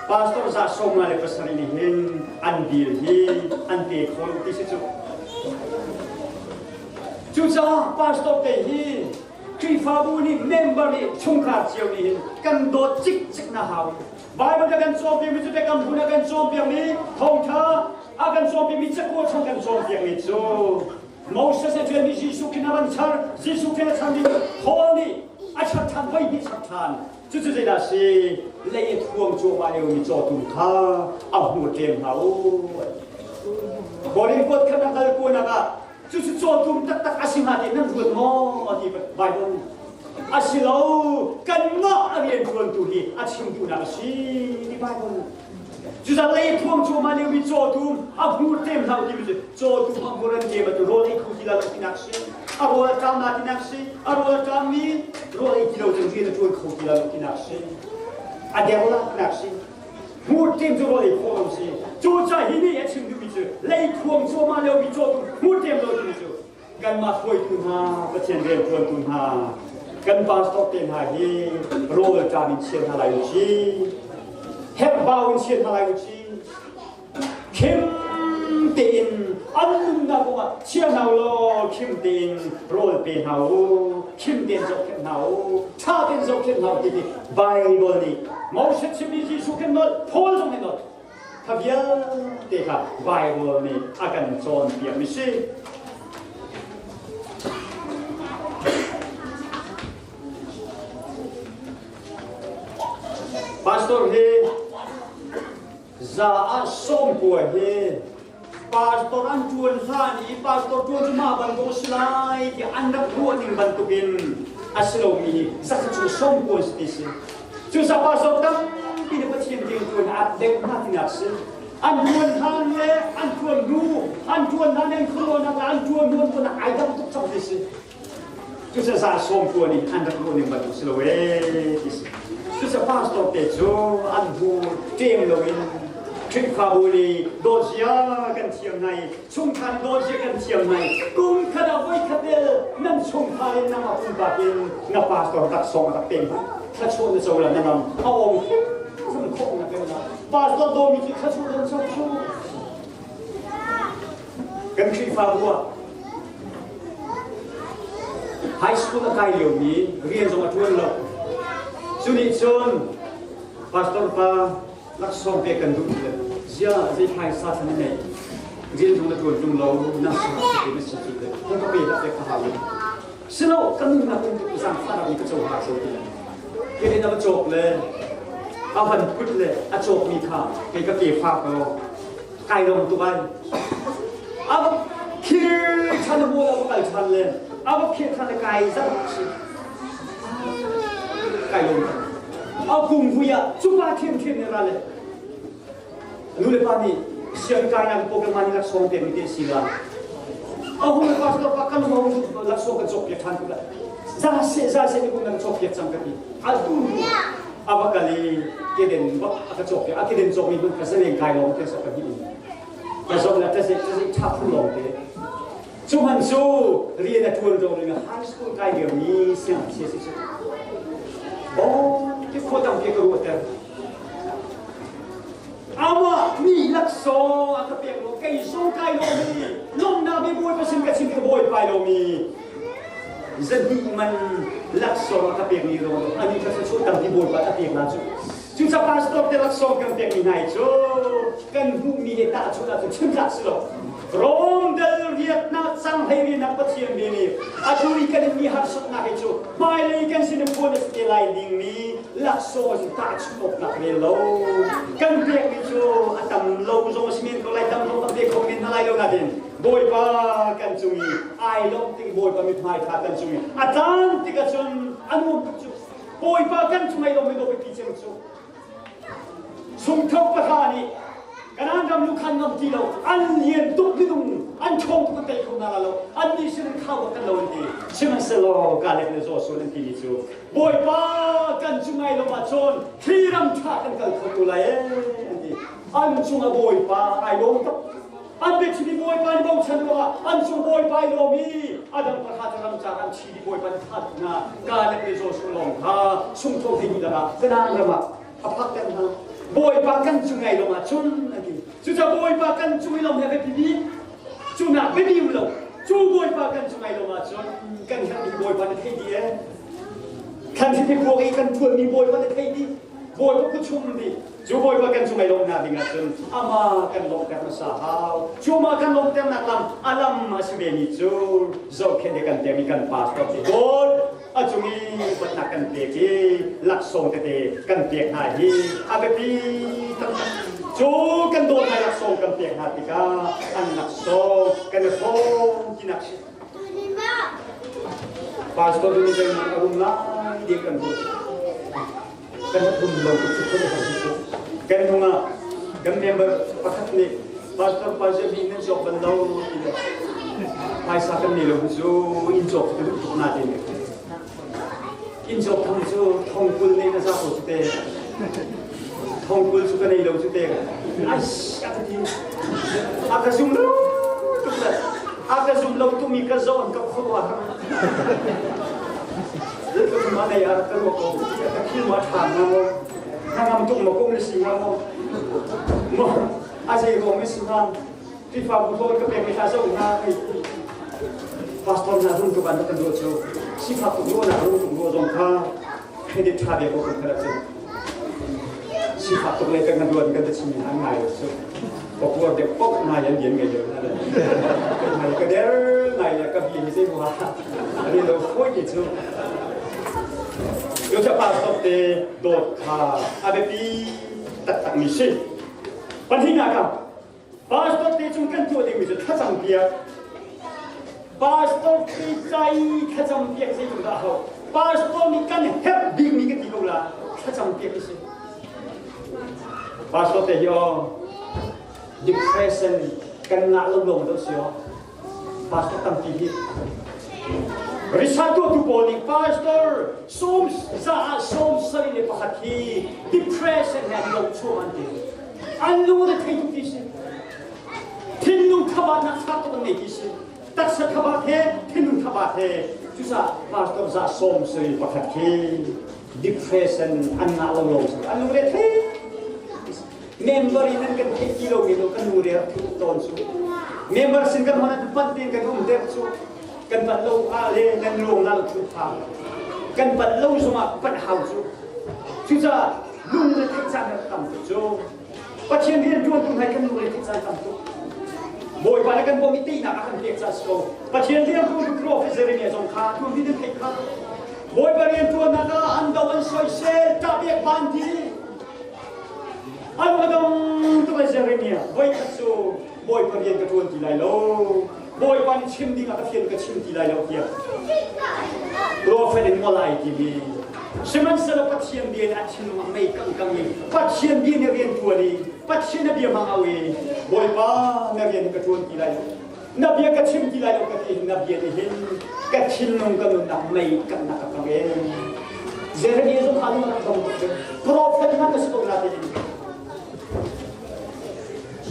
Pastor 57 nih hin an dil hi an pe kho lo ti si cu. Cucaah pastor te hi Khrihfabu nih member nih chungkhar cio nih hin kan dawt cikcik na hau. Bible ka kan cawnpiakmi cu biakam hlun a kan cawnpiakmi thawngṭha a kan cawnpiakmi cakuat chung kan cawnpiakmi cu Moses a ṭialmi Jesuh khin a van char, Jesuh khin a char ding Paul nih a char ṭhan voi hnih char ṭhan. Cucu zeidah si? Lei a thuang cuahmah liomi cawtum kha a hmu tlem hna u. Korin kuat khat a kal kuanak ah cucu cawtum taktak a si hnga ti nan ruat maw ti Bible nih a si lo kanmah a rian ṭuantu hi a chimtu nak a si ti Bible nih Cucaah lei thuang cuahmah liomi cawtum a hmur tlem hlah u timi cu cawtum a hmur an tlem atu rawl ei kho ti la lo tinak si a rawl a ṭam na tinak si a rawl a ṭammi rawl ei ti lo cun rian a ṭuan kho ti la lo tinak si a der la tinak si hmur tlem cu rawl ei khawh lo si cucaah hi nih a chim duhmi cu lei thuang cuahmah liomi cawtum hmur tlem lo timi cu kanmah hruaitu hna Pathian rianṭuantu hna kan pastor te hna hi rawl ṭam in chia hna lai u ci herhbau in chia hna lai u ci khim tein an nunnak kongah chia hna u law khim tein rawl pe hna u khim tein zohkhenh hna u ṭha tein zohkhenh hna u ti hi Bible nih Moses chimmi Jesuh khin nawl Paul zong nih nawl Kha vialte kha Bible nih a kan cawnpiakmi si. Pastor hi za ah 90 hi pastor an ṭuan hlan i pastor ṭuan cu mah bantuk a si lai ti an rak ruah ning bantukin a si lomi hi zakhat chung 90 si ti si. Cucaah pastor tampi nih Pathian rianṭuan ah deuh hna tinak si. An ṭuan hlan le an ṭuan hnu, an ṭuan hlan le an khuaruahnak le an ṭuan hnu an ṭuan ai dang tuk cang ti si. Cucaah 90 nih an rak ruah ning bantuk si lo ee ti si. Cucaah pastor te cu an hmu ṭem loin Khrihfabu nih dawtzia kan thiam hna i chungkhar dawtzia kan thiam hna i kum khat ah voi khat el nan chungkhar in nangmah pumpak in na pastor laksawng a rak pek hna thluachuah na co la na ram a ong hrim khawh na pe na pastor dawmi cu thluachuah nan co cu kan Khrihfabu ah high school a kai liomi rian zong a ṭuan lo cu nih cun pastor pa laksawng pek kan duh ti zia zei phaisa san na nei rian zong na ṭuan ṭung lo na si na si cu le hung ka pe dah pek ka hau silo kan nunnak in zaangfahnak in ka cohlang ko ti ke na va cawk le a van put le a cawkmi kha kei ka ke fak lo kai lawm tuk ai a va khir ṭhan a mual a va kal ṭhan le a va khir ṭhan le kai zan si kai lawm a kum vui ah cupa ṭhiamṭhiam nih ra le nu le pa nih siang kainak program nih laksawng pekmi te si la a hung le pastor pa kan hong laksawng kan cawk piak ṭhan ko la za se za se ni kum nan cawk piak cang ka ti a tu a va kal i keden bak a ka cawk piak a keden cawk mi hmanh ka zaleng kai lawng te sok ka hi ka zong la ta se ta se ṭha phun lawng te Cu hman cu rian a ṭuan ko ning high school kai liomi siangngakchia si cu. Oh, ti khua tampi ka ruahter. Amah mi laksawng a ka pek lo, kei zong kai lomi, lawmnak mi Bawipa sin ka chim ka Bawipa lomi. Zahnih man laksawng a ka pekmi ruang ani kha thluachuah tampi Bawipa a pek la cu. Cucaah pastor te laksawng kan pekmi hna hi cu kan hmuhmi he tahchunh ahcun chim tlak si lo. Rom dal riatnak cang hlei rinak Pathian bia nih atu i kan mi harsatnak hi cu hmailei kan sin i phuan a si te lai dingmi laksawng cu tahchunh awk tlak rel lo. Kan pekmi cu a tam lo zong a si men ko lai, tam zong kan pe kho men hna lai lo nain Bawipa kan cung i ai lawmh tik Bawipa mithmai ṭha kan cung i a caan tikah cun a nuam tuk cu. Bawipa kan cung ai lawm i biapi cem cu. Sungthoh pahra nih. Kanaan ram lu khan ngam ti lo, an lian tuk minung, an ṭhawng tuk, an tei kho hna lo, an nih sin khau bak kan lo an ti. Sihmanhsehlaw Kaleb le Joshua an timi cu, Bawipa kan cung ai lo ahcun hi ram ṭha kan kal kho tu lai ee an ti. An cungah Bawipa ai lawm tuk. An biachim i Bawipa nih bochan ruangah an cung Bawipa i lawm i a dang pakhat ram caah an thi i Bawipa nih thah hna. Kaleb le Joshua lawng kha sungthoh hleihnih lakah Kanaan ram ah a phakter hna. Bawipa kan cung ai lawm ahcun an ti. Cucaah Bawipa kan cung i lawm hi a biapi bik. Cu nak biapi um lo. Cu Bawipa kan cung ai lawm ahcun kan herhmi Bawipa na theih dih ee. Kan hi puak i kan ṭuanmi Bawipa na theih dih. Bawipa khuchum dih. Cu Bawipa kan cung ai lawmhnak ding ahcun amah kan lawmhter hmasa hau. Cu amah kan lawmhternak lam a lam a si vemi cu zohkhenh he kan pekmi kan pastor te dawt a cung i upatnak kan pek i laksawng tete kan pek hna hi a biapi taktak. Cu kan dawt hna laksawng kan pek hna tikah an laksawng kan i hrawm tinak si. Pastor nih zeimah a rum lai ti kan ruat. Kan rum lo tuk cu cu kan hnung ah kan member pakhat nih pastor pa mi nan cawk ban lo ti le phaisa kan nei lo cu inn cawk cu duh tuk na ti inn cawk thang cu thong kul nei na za ko cu te thong kul cu ka nei lo cu te ai a ka ti a ka zum lo tuk le a ka zum lo tumi ka zawn ka khuaruah Zeitluk ma nei ah ka ruah ko. Ka thil ma ṭha nga maw? Hnangam tuk ma kum le si nga maw? Maw a zei ruang mi si nga? Khrihfabu thawn ka pek mi hla zoh hna hei. Pastor na rung tuk an kan ruah cu. Sifak tuk ruah na rung tuk ruah zong kha credit ṭha ve ko kan khala cu. Sifak tuk le kan kan ruah kan chim mi an ngai lo cu. Papuar deuh pok ngai an lian ngai deuh na le. Ngai ka der ngai le ka bi hi zei hua. Ani lo foi ti cu. Yo cha pastor te dawt kha a biapi taktak mi si. Pahnihnak ah pastor te cung kan tuah dingmi cu thlacam piak. Pastor te cai thlacam piak zeitluk dah hau. Pastor nih kan herh bikmi ka ti ko la thlacam piak si. Pastor te hi aw depression kan ngah lo lawng do si aw. Pastor tampi hi Research tuahtu pawl nih pastor sawm za ah 71 hi depression he an lo chuah an ti. An lung re thei tuk ti si. Thinlung thabatnak fak tuk an ngei ti si. Taksa thabat he thinlung thabat he cucaah pastor za 71 hi depression an ngah lo lo an lung re thei Member in an kan theih ti lomi lo kan nu re rak thuh tawn cu. Member sin kan hon an panh tein kan um deuh cu. Kan panh lo ah le nan luang la lo thuh phang. Kan panh lo zongah panh hau cu. Cucaah lung le theih caan rak tam tuk cu. Pathian rian ṭuan tu hna kan lung le theih caan tam tuk. Bawipa le kan bawm i teinak a kan pek ca si ko. Pathian rian ṭuan tu prophet Jeremiah zong kha tuan din an theih kha. Bawipa rian ṭuannak ah an do an soisel ṭahbiak ban di. An dong tuk ai Jeremiah voikhat cu Bawipa rian ka ṭuan ti lai lo. Bawipa nih chim ding ah ka fian ka chim ti lai lo tiah prophet in ngol ai timi. Sihmanhsehlaw Pathian bia nih a thinlung ah mei kang kang in Pathian bia nih rian ṭuan i Pathian a bia hmang au i Bawipa na rian ka ṭuan ti lai lo. Na bia ka chim ti lai lo ka ti na bia nih hin ka thinlung ka nunnak mei kannak ka kang ee. Jeremiah zong kha lung a rak dong tuk. Prophet hmanh na si ko na tiin.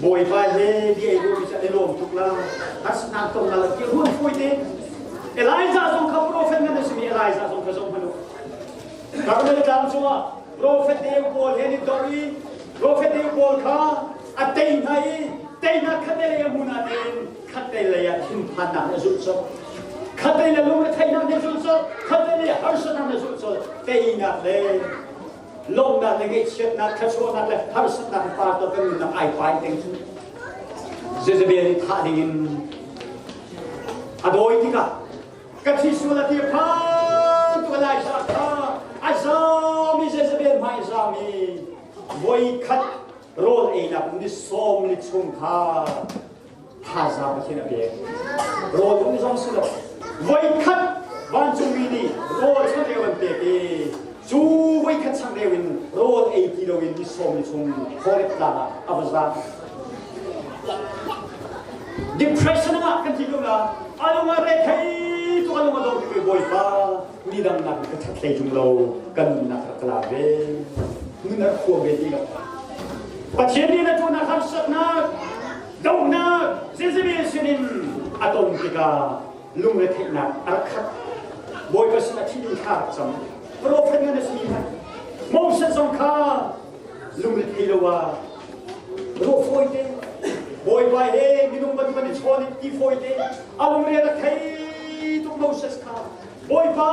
Bawipa he bia i ruahmi cu an i lawm tuk la. Harsatnak tong la ti ruan fawi te. Elijah zong kha prophet ngan a simi Elijah zong kha zong hmanh u. Karmel tlang cungah prophet deu pawl he ni dor i prophet deu pawl kha a tei hna i teinak khatte lei a hmun ah tein khatte lei ah thinphannak na zulh colh khatte lei lungretheihnak na zulh colh khatte lei harsatnak na zulh colh teinak le lawmhnak le ngaihchiatnak thluachuahnak le harsatnak par to kan nunnak ai pai teng cu Jezebel nih thah dingin a dawi tikah ka thi sual a ti phan tu Elijah kha a zami Jezebel hmai zami voi khat rawl einak ni sawm ni chung kha thazaang Pathian a pek. Rawl um zong si lo. Voikhat vancungmi nih rawl changreu an pek i cu voikhat changreu in rawl ei ti loin ni sawm ni chung Horeb tlang ah a va zaam. Depression ah kan ti ko la. Alung a re thei tu alung a dong ti Bawipa mi dang nak ka that hlei tung lo kan nunnak rak la ve. Nun rak huam ve ti lo. Pathian nih na tunak harsatnak dohnak Jezebel sinin a ton tikah lungretheihnak a rak khat. Bawipa sin a thih in thla rak cam. Profet ngan a si hmanh. Moses zong kha lungrethei lo ah ruah fawi te Bawipa he minung bantuk an i chawn i ti fawi te a lungre rak thei tuk Moses kha Bawipa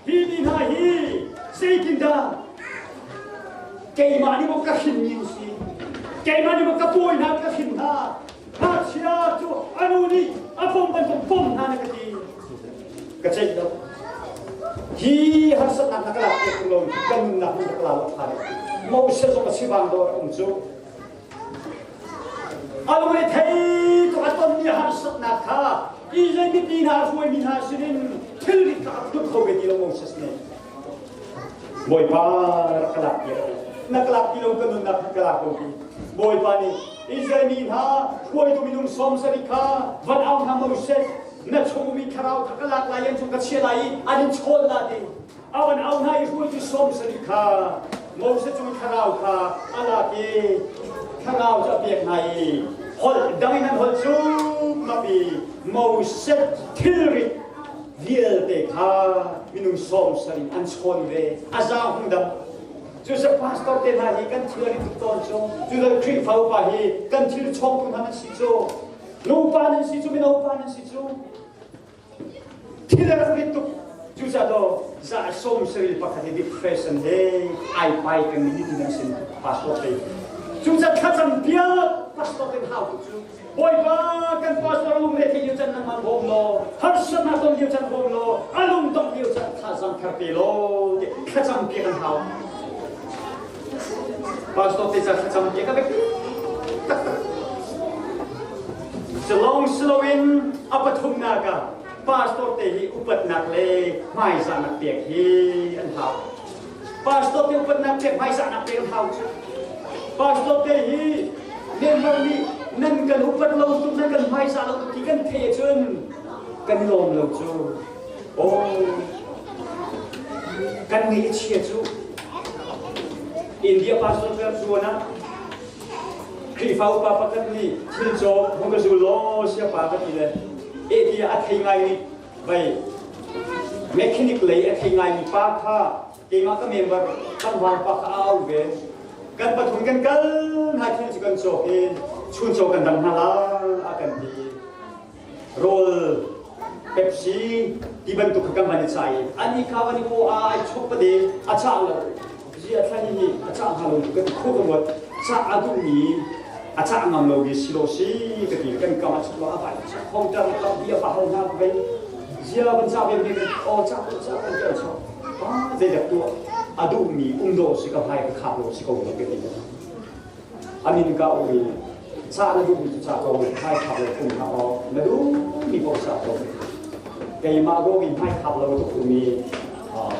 hi mi hna hi zeitindah keimah nih maw ka hrin mi an si keimah nih maw ka pawi hna ka hrin hna ngakchia cu a nu nih a pom bantuk pom hna na ka ti ka ceih lo hi harsatnak na ka lak piak lo kan nunnak na ka la lo phan Moses zong a si bang dawr um cu a lungre thei tuk a tonmi harsatnak kha Israel mipi hna hruaimi hna sinin thil rit kha a phut kho ve ti lo Moses nih Bawipa rak ka lak piak na ka lak ti lo ka nunnak ka lak ko ti Bawipa nih Israel mi hna hruaitu minung 70 kha van au hna Moses na chung mi thlarau kha ka lak lai an chung ka chia lai i an in chawn la ti a van au hna i hruaitu 70 kha Moses cung thlarau kha a lak i thlarau cu a pek hna i holh dang in an holh cu mapi Moses thilrit vialte kha minung 70 an chawn ve a zaang hung dam Cusa pastor te hna hi kan thil ri tuk tawn cu cu Khrihfa upa hi kan thil chawngtu hna nan si cu nupa nan si cu mino pa nan si cu thil a rak rit tuk cucaah za 71 hi depression he ai pai kan ni ti nan sin pastor te cucaah thlacam piak pastor te hau tuk cu Bawipa kan pastor lung re thei lio can nangmah bawm law harsatnak ton lio can bawm law a lung dongh lio can thazaang thar pe law ti thlacam piak an hau pastor te ca thlacam piak a biapi taktak Silong siloin a pathumnak ah pastor te hi upatnak le hmaizahnak pek hi an hau. Pastor te upatnak pek hmaizahnak pek an hau cu. Pastor te hi member nih nan kan upat lo tuk nan kan hmaizah lo tuk ti kan theih cun kan lawm lo cu. Oh, kan ngeih a chia cu. India pastor ka tuan ah Khrihfa upa pakhat nih thil cawk hung ka zul law siapa ka ti le eh tiah a thei ngai mi vei mechanic lei a thei ngai mi pa kha keimah ka member tlangval pa kha a au ve kan pathum kan kal hna thil cu kan cawk i chun caw kan dang hna la a kan ti rawl Pepsi ti bantuk kha kan van i chai i ani kha van i aw a ai chok pade a chah lo zi a thlan hi a chah hnga lo kan khu ka ruat chah a duh mi a chah ngam lo mi si lo si ka ti kan kam a chuk lo a vai chak khong tar ka bi a pa hal hna vei zia ban cha ve ve o cha ko cha kan tel chok a zei dak tu a duh mi um do si ka hmai ka khap lo si ko lo ka ti amin ka u i ca na duhmi cu ca ko hmai khap lo phung hna aw na duhmi paoh ca ko keimah go mi hmai khap lo tuk mi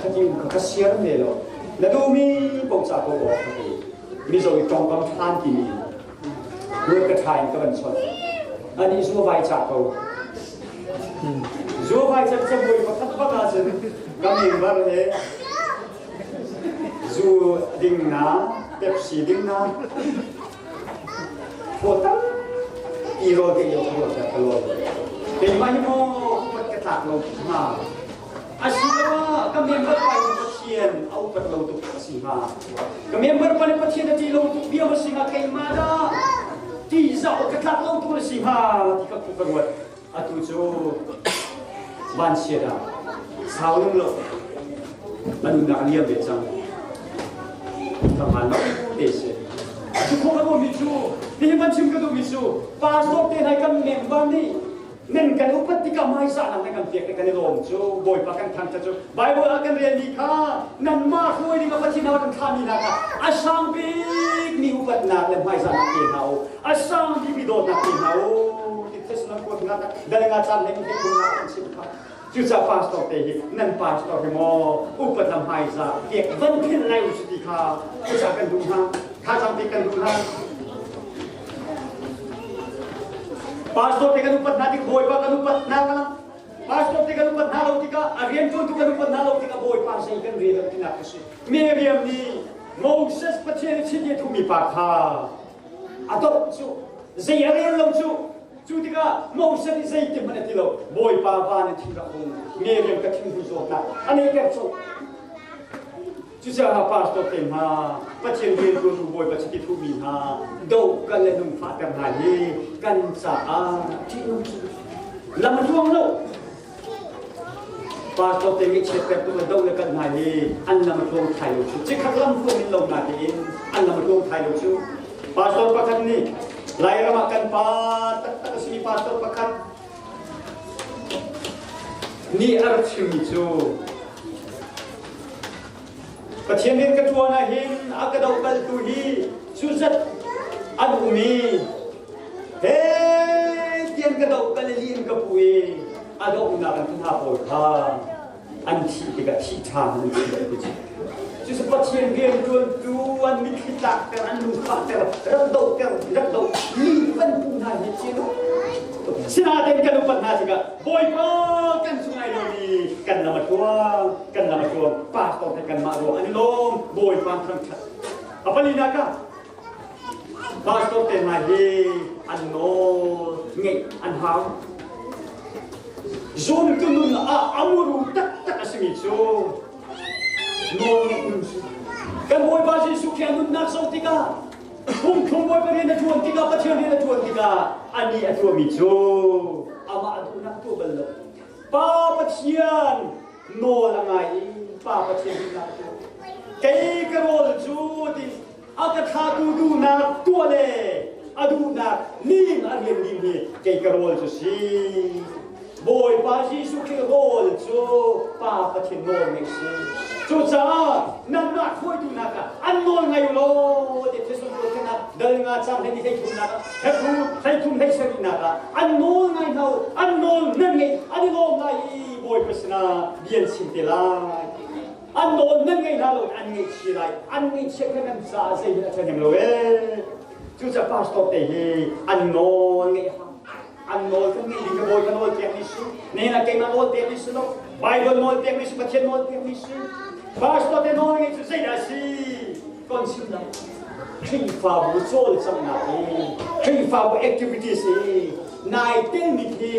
khati um kha ka siar me lo na duhmi paoh ca ko aw ka ti mizo i tawngkam hlan timi ruat ka tha in ka van chon ani zu vai ca ko zu vai ca ca boi pakhat bak ahcun ka member he Zu ding na, Pepsi ding na, phaw tampi rawl ke lio kha ka lawl. Keimah hi maw upat ka tlak lo hnga. Asiloah ka member pa in Pathian a upat lo tuk a si hnga. Ka member pa nih Pathian a ṭih lo tuk bia a si hnga keimah dah ṭihzah awk ka tlak lo tuk a si hnga ti ka ka ruat. Atu cu vanchiat ah sau lung lo an nunnak a liam ve cang. Ka hmaan lo te si. Cu khawh ka duhmi cu nihin van chim ka duhmi cu pastor te hna kan member nih nan kan upat tikah hmaizahnak nan kan pek kan i lawm cu Bawipa kan thangṭhat cu Bible ah kan relmi kha nanmah hruai ding ah Pathian ah kan thlahmi hna kha a sang bikmi upatnak le hmaizahnak pe hna u a sang bikmi dawtnak pe hna u ti Thessalon kuatnak dal nga caan hlei hlei thumnak an chim kha cucaah pastor te hi nan pastor hi maw upat le hmaizah pek van philh lai u ti kha cucaah kan duh hna thazaang pek kan duh hna. Pastor te kan upat hna tik Bawipa kan upat hna ka lang. Pastor te kan upat hna lo tikah a rianṭuantu kan upat hna lo tikah Bawipa zei kan rel lo tinak a si. Miriam nih Moses Pathian i chiti a thumi pa kha a doh cu zei a rel lo cu. Cu tikah Moses nih zeitin hmanh a ti lo. Bawipa van in thin rak hung. Miriam ka thinhun zawtnak a neihter cu. Cucaah pastor te hna, Pathian rianṭuantu Bawipa chiti thuhmi hna, doh kan le lungfahter hna hi kan caah ṭihnung lam a tluang lo. Pastor te ngaihchiat tu le doh le kan hna hi an lam a tluang thai lo cu. Cikhat lam tluang in lo na tein an lam a tluang thai lo cu. Pastor pakhat nih Lairam ah kan pa taktak a simi pastor pakhat nih a rak chimmi cu Pathian rian ka ṭuan ah hin a ka dohkaltu hi cuzat an um i he tian ka dohkal i li in ka pu i a donghnak an hna pawl kha an thih tikah thih ṭhan an si ti cu. Cucu Pathian rianṭuantu an mitthli tlakter, an lungfahter, rak dohter, rak doh mi van pu hna hi ci Sinain kan upat hna tikah Bawipa kan cung ai lomi kan lam a tluang, kan lam a tluang. Pastor he kanmah ruang an i lawm, Bawipa thangṭhat. A palinak ah Pastor te hna hi an nawl ngeih an hau. Zumtu nun ah a muru taktak a simi cu nawl ngeih nun si. Kan Bawipa Jesuh Khrih a nunnak zoh tikah phungthlung Bawipa rian a ṭuan tikah Pathian rian a ṭuan tikah anih a tuahmi cu amah a duhnak tuah bal lo. Pa Pathian nawl a ngai i Pa Pathian duhnak a tuah. Kei ka rawl cu ti a ka thlatu duhnak tuah le a duhnak ning a rian ding hi kei ka rawl cu si. Bawipa Jesuh Khrih rawl cu Pa Pathian nawl ngeih si. Cucaah nangmah hruaitu nak ah an nawl ngai u law ti Thesalonika nak dal nga cang hlei hlei thumnak ah Hebru hlei thum hlei sarihnak ah an nawl ngai hna u an nawl nan ngeih an i lawm lai i Bawipa sinah bia an chim te lai. An nawl nan ngeih hna lo an ngaihchia lai an ngaihchia kha nan caah zeihmanh a ṭhahnem lo ee. Cucaah pastor te hi an nawl ngeih hau. An nawl kan ngeih ding ka bawi ka nawl pekmi si. Nena keimah nawl pekmi si lo. Bible nawl pekmi si Pathian nawl pekmi si. Pastor te nawl ngeih cu zeidah si? Kon sim lo. Khrihfabu cawlcanghnak hi Khrihfabu activities hi nai telmi khi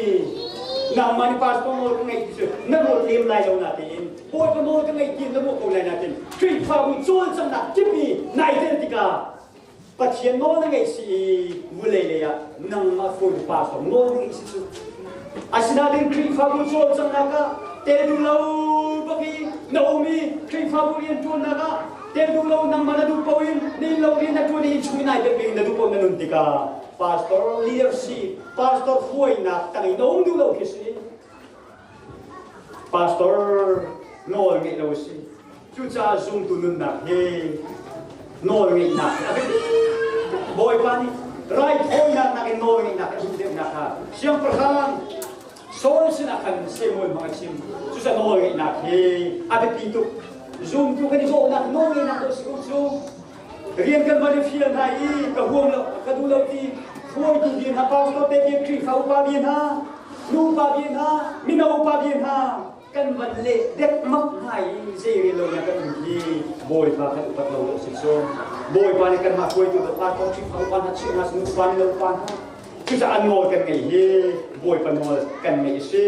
nangmah nih pastor nawl ka ngeih ti cu na nawl lem lai lo na tiin Bawipa nawl ka ngeih ti na ruah ko lai na tiin Khrihfabu cawlcanghnak kip i nai tel tikah Pathian nawl na ngeih si i vulei lei ah nangmah hruaitu pastor nawl na ngeih si cu. Asinain Khrihfabu cawlcanghnak ah tel duh lo bak i na um i Khrihfabu rianṭuannak ah tel duh lo nangmah na duh paoh in na inn lo rian na ṭuan i innchung in ai bet bik in na duh paoh na nun tikah pastor leadership, pastor hruainak tang i na um duh lo khi si. Pastor nawl ngeih lo a si. Cucaah zumtu nunnak hi nawl ngeihnak hi a biapi. Bawipa nih raithawinak nakin nawl ngeihnak a duh deuhnak kha siangpahrang Saul sinah khan Samuel hmang a chim. Cucaah nawl ngeihnak hi a biapi tuk. Zumtu kan i dawhnak nawl ngeihnak dawh si ko cu. Rian kan van i fial hna i ka huam lo, ka duh lo ti hruaitu bia hna, pastor te bia, Khrihfa upa bia hna, nupa bia hna, mino upa bia hna kan van leh dekmak hna i zei rel lo na kan um hi Bawipa kan upat lo lo si cu. Bawipa nih kanmah hruaitu le pastor Khrihfa upa hna chimh hna nu upa mino upa hna cucaah an nawl kan ngeih hi Bawipa nawl kan ngeih a si.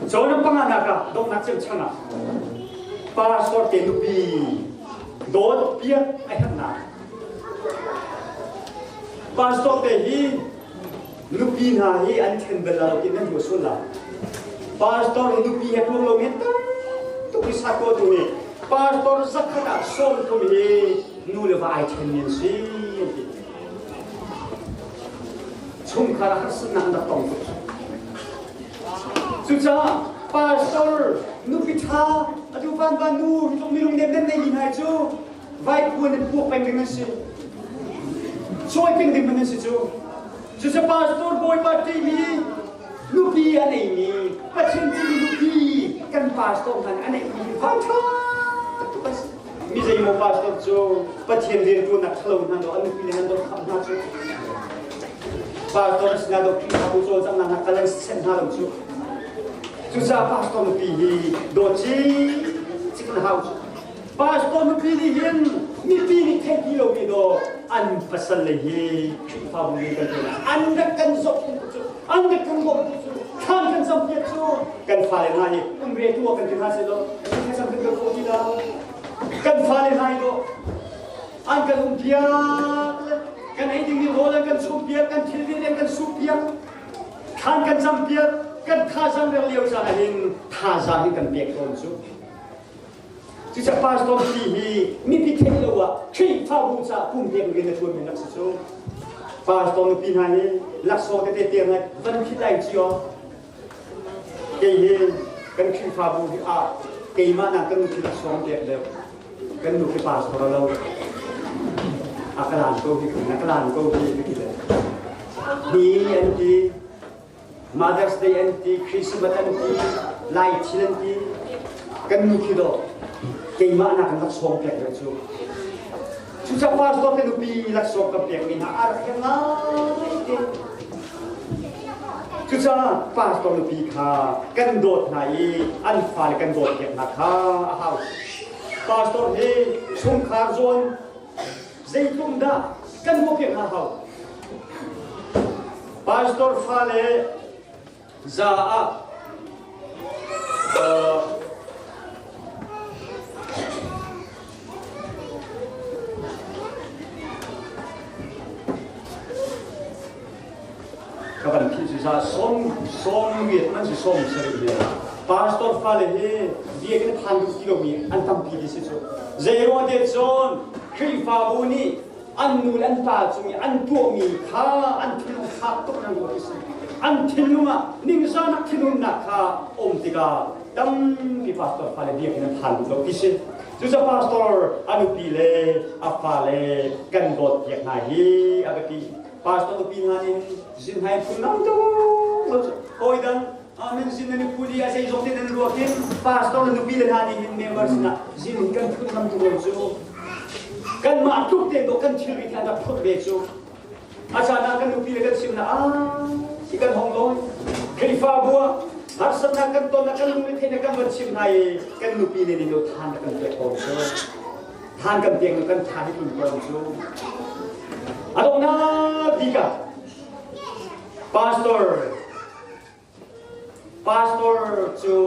Cawn panganak ah donghnak cem chan ah pastor te nupi dawt piak a herhnak. Pastor te hi nupi hna hi an then bal lo ti nan hmu sual la. Pastor hi nupi he tuang lo mi tam tuk hi sakua tu nih pastor zakhat ah 30 hi nu le va ai then mi an si an ti. Chungkhar ah harsatnak an rak tong tuk. Cucaah pastor nupi ṭha atu van van nu hi tluk minung nem nan neimi hna cu vaikhuan in puak peng ding an si. Cawi peng ding man an si cu. Cucu pastor bawipa ṭihmi nupi a neimi Pathian ṭihmi nupi kan pastor hna nih a neihmi hi van ṭha tuk an si. Mi zeimaw pastor cu Pathian rianṭuannak ṭhalo hna do an nupi le nan dawt kham hna cu. Pastor sinah do Khrihfabu cawlcanghnak hna kal an senh hna lo cu. Cucaah pastor nupi hi dawt cikcik na hau cu. Pastor nupi nih hin mipi nih theih ti lomi dawh an pasal le hi Khrihfabu nih kan tuan an rak kan zohkhenh cu an rak kan bawmh cu thlan kan campiak cu kan fale hna hi um ve tu kan ti hna seh law kan thlacam kan kal khawh ti lo kan fale hna hi dawh an kan um piak le kan ei dingmi rawl an kan chum piak kan thil an kan sup piak thlan kan cam piak kan thazaang rel lio caan ah hin thazaang hin kan pek tawn cu. Cucaah pastor ti hi mipi theih lo ah Khrihfabu caah pumpek rian a ṭuanmi rak si cu. Pastor nupi hna hi laksawng tete tiang ai van phit lai cio. Kei hi kan Khrihfabu hi ah keimah nak kan nupi laksawng pek deuh. Kan nu khi pastor a lo. A ka lan ko hi, na ka lan ko hi ka ti le. Ni an ti, Mother's Day an ti, Christmas an ti, Lai thil an ti. Kan nu khi dawh keimah nak in laksawng pek ve cu. Cucaah pastor te nupi laksawng kan pekmi hna a rak herh ngai te. Cucaah pastor nupi kha kan dawt hna i an fale kan dawt piak hna kha a hau. Pastor hi chungkhar zawn zeitluk dah kan ruah piak hna hau. Pastor fale za ah ka van phih cu za sawm sawm riat man si sawm sarih le pastor fale hi biakinn phan duh ti lomi an tampi ti si cu zeiruang te cun Khrihfabu nih an nu le an pa cung i an tuahmi kha an thinlung fak tuk in an ruah ti si. An thinlung ah ningzahnak thinhunnak kha um tikah tampi pastor fale biakinn an phan duh lo ti si. Cucaah pastor a nupi le a fale kan dawt piak hna hi a biapi. Pastor nupi hna nih zin hai phun dang tuk hawi dang amen zin nan i phu di a zeizong te nan ruak in pastor le nupi le hna nih hin member sinah zin kan phun lam tu cu kanmah tluk te dawh kan thilri kha rak phurh ve cu a caan ah kan nupi le kan chim na ah hi kan hong lawi Khrihfabu ah harsatnak kan ton kan lung le theih kan van chim hna i kan nupi le nih than kan pek ko cu than kan pek kan than i tlun ko cu a donghnak bik ah pastor Pastor cu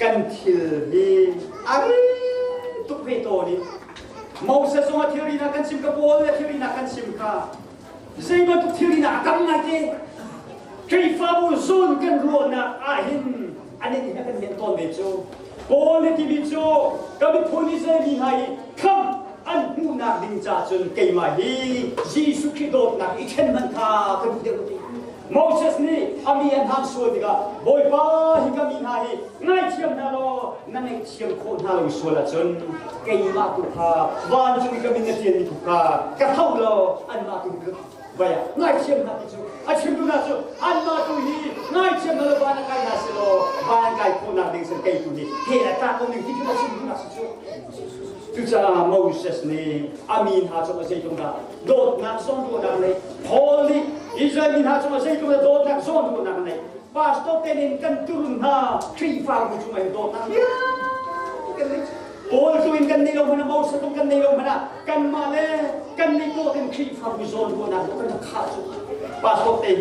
kan thil hi a ri tuk ve tawn i Moses zong a thilri na kan chim ka Paul a thilri na kan chim kha zei bantuk thilri na a tam ngai te Khrihfabu zawn kan ruahnak ah hin an in kan men tawn ve cu Paul nih timi cu ka miphun Israel mi hna i khamh an hmuhnak ding ca cun keimah hi Jesuh Khrih dawtnak i ṭhen hmanh kha ka duh deuh ti. Moses nih a mi an hang sual tikah Bawipa hi ka mi hna hi ngaithiam hna law na ngaihthiam khawh hna lo sual ahcun keimah tu kha vancung i ka min na ṭianmi tu kha ka tho law anmah tu vai ah ngaithiam hna ti cu a chim duhnak cu anmah tu hi ngaithiam hna law van a kai hna seh law van kai khawhnak ding sin kei tu hi hell a tlak ko ning ti khi a chim duhnak si cu. Cucaah Moses nih a mi hna cungah zeitluk dah dawtnak zawnruahnak a ngeih. Paul nih Israel mi hna cungah zeitluk dah dawtnak zawnruahnak a ngeih. Pastor te nih kan turun hna Khrihfabu cungah hin dawtnak vialte kan ngeih. Paul tu in kan neih lo hmanh ah Moses tu kan neih lo hmanh ah kanmah le kan nih dawt in Khrihfabu zawnruahnak kan rak khah cu. Pastor te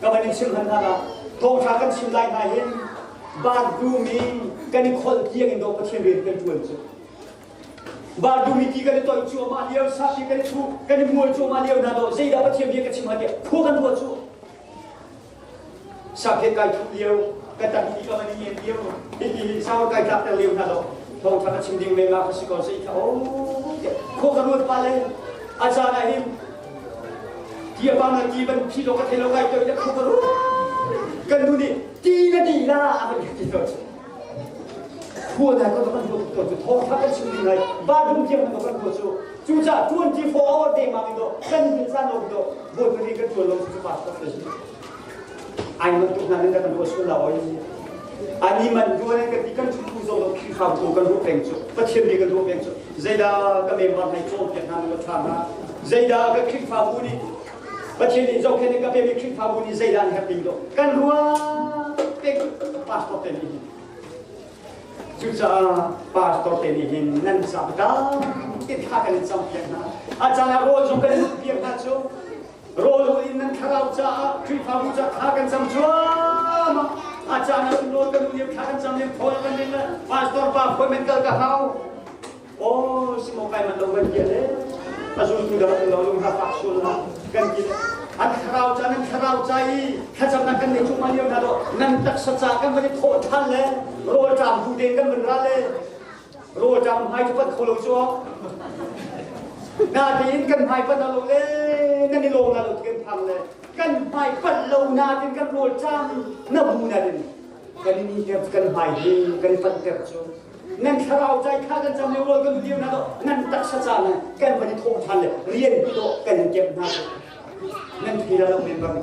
ka van in chim hlan hna la thawngṭha kan chim lai hna hin Bathroom in kan i kholh tiang in dawh Pathian rian kan ṭuan cu. Bathroom i ti kan i toih cuahmah lio, sapi kan i chuh, kan i mual cuahmah lio hna dawh zeidah Pathian bia ka chim hnga tiah khua kan ruah cu. Saphet kai thuh lio, ka tangti ka van i ngen lio, hihi shower kai tlak ter lio hna dawh thawngṭha ka chim ding men ma ka si ko sei kha oh tiah khua ka ruat pa le a caan ah hin ti a pang na ti ban phi lo ka thei lo kai toih le khua ka ruat kan nu nih ti na ti la a van ti to cu khua na ko kan ruat to cu thawngṭha kan chim ding lai bathroom tiang na kan ruat cu cucaah 24 hour te mang in do kan hin caan lo do bawipa nih kan tuan lo cu pastor le ai man tuk hna nin kan ruat sual la oi. Ani man duan kan ti kan thu zong lo Khrihfa bu kan ruah peng cu Pathian bia kan ruah peng cu zeidah ka member hei cawnpiak hna ka tha hna zeidah ka Khrihfabu nih Pathian nih zohkhenh ka pemi Khrihfabu nih zeidah an herh ding do kan ruah peng pastor te nih hin. Cucaah pastor te nih hin nan ca te tha kan in campiak hna. A caan ah rawl zong kan in piak hna cu. Rawl in nan thlarau caah Khrihfabu ca thla kan cam cuahmah. A caan ah rawl kan ul thla kan cam ning phone kan ring le pastor pa appointment kal ka hau. Oh, simo kai man lo kan ti le. A zultu dang lo lung ha fak sul la kan ti le. An thlarau ca nan thlarau ca i thlacamnak kan nei cuahmah lio hna do nan taksa ca kan van i thawh ṭhan le rawl ṭam bu den kan van ra le rawl ṭam hmai cu pat kho lo cu natein kan hmai pat lo le nan i lawm na lo ti kan phang le kan hmai pat lo natin kan rawl ṭam na bu na din kan i ni kan hmai hi kan i panhter cu nan thlarau cai kha kan cam lio rawl kan liu na do nan taksa ca na kan van i thawh ṭhan le rian hi do kan in kemh hna nan thi la lo member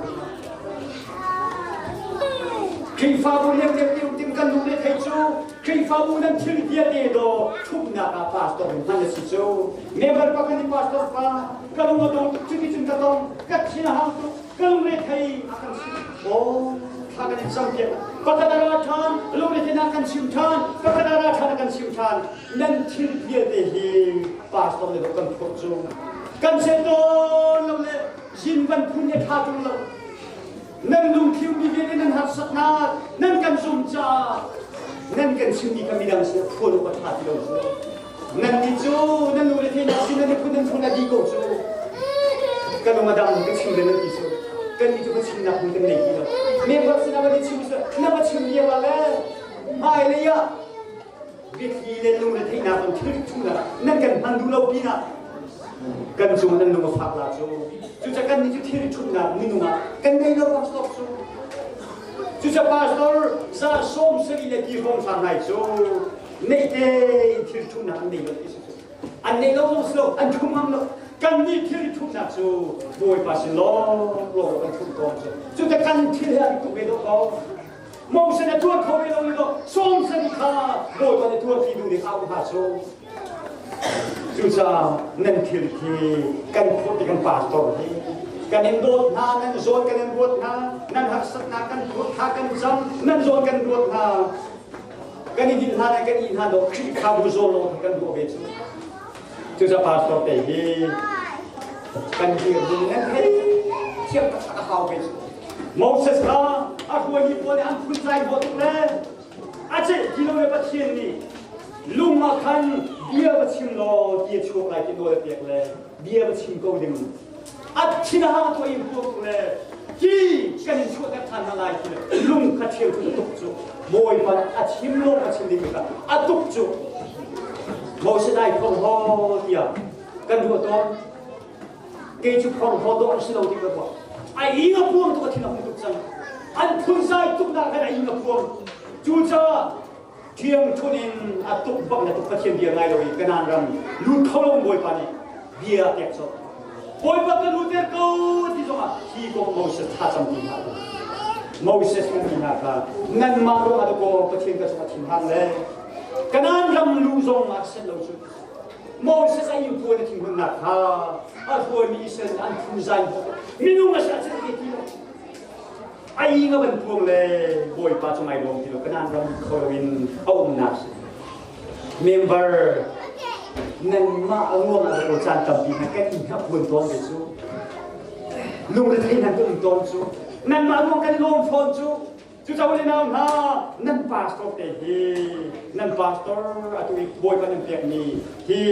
Khrihfabu liam liam liam tim kan lung le thei cu Khrihfabu nan thil vialte do thupnak ah pastor in hman a si cu member pa kan i pastor pa ka lung a dong tuk cuti cun ka tong ka thin a hang tuk ka lung le thei a kan si oh thla kan in cam piak pakhat a ra ṭhan lung le thei kan chim ṭhan pakhat a ra ṭhan a kan chim ṭhan nan thil vialte hi pastor le kan phurh cu kan se tawn lo le zin van phun le ṭha ṭung lo nan lungthiu mi vialte nan harsatnak nan kan zum caah nan kan chimmi kha midang sin phuan awk a ṭha ti lo cu nan nih cu nan nu le theinak sin nan phun nan phun a dih ko cu kan um a dang ka chim le nan ti cu kan nih cu ka chimnak hun kan nei ti lo member sinah va chim na va chim lio ah le hmailei ah biathli le lung le theihnak in thil thumnak nan kan hman duh lo pinah kan cung nan lung a fak la cu cuca kan nih cu thil thumnak minung ah kan nei lo pastor cu cuca pastor za sawm sari le ti hrawng sang ngai cu neih te in thil thumnak an nei lo ti si cu an nei lo zong si lo an thum ngam lo kan nih thil thumnak cu Bawipa sin lawng lawng kan thum tawn cu cuca kan thil he an tuk ve do ko Moses a tuar kho ve lo ni lo sawm sari kha Bawipa nih tuar ti duh ding au hna cu cucaah nan thil khi kan phurh ti kan pastor hi kan in dawt hna nan zawn kan in ruat hna nan harsatnak kan phurh kha kan zam nan zawn kan ruat hna kan i dinh hna le kan i hna lo Khrihfabu zawn lo kan ruah ve cu cucaah pastor te hi kan dir ding nan thei thiam taktak a hau ve cu Moses kha a hruaimi pawl nih an phunzai hnawh tuk le a ceih ti lo le Pathian nih lung ah khan bia va chim law ti a chuak lai ti nawl a pek le bia va chim ko ding a thin a hang tuah in tuak le ti kan in chuahter ṭhan hna lai ti le lung kha ṭhial cu a tuk cu Bawipa a chim lawng a chim ding kha a tuk cu Moses ai thong ho tiah kan ruah tawn Kei cu phorhlaw dawh an si lo ti ka ruah. A ing a puang tuk a thin a hung tuk cang. An phunzai tuknak khan a ing a puang. Cucaah ṭhiangṭhunh in a tuk bak le tuk Pathian bia ngai lo i Kanaan ram lut kho lo Bawipa nih bia a pek colh. Bawipa ka luter ko ti zongah hi kong Moses thlacam ti hna u. Moses kan ti hna kha nanmah ruangah dakaw Pathian ka cungah thinhang le Kanaan ram lu zong ah set lo cu Moses a ingpuan a thinhunnak kha a hruaimi Israel an phuzai minung a si a chan ti lo a ing a van puang le Bawipa cu ngai lawm ti lo Kanaan ram kho loin a umnak si member nanmah ruang ah ko caan tampi hna kan inn a puan tawn ve cu lungrethei hna kan um tawn cu nanmah ruang kan lawm fawn cu Cucaah unau hna, nan pastor te hi, nan pastor atu i Bawipa nan pekmi hi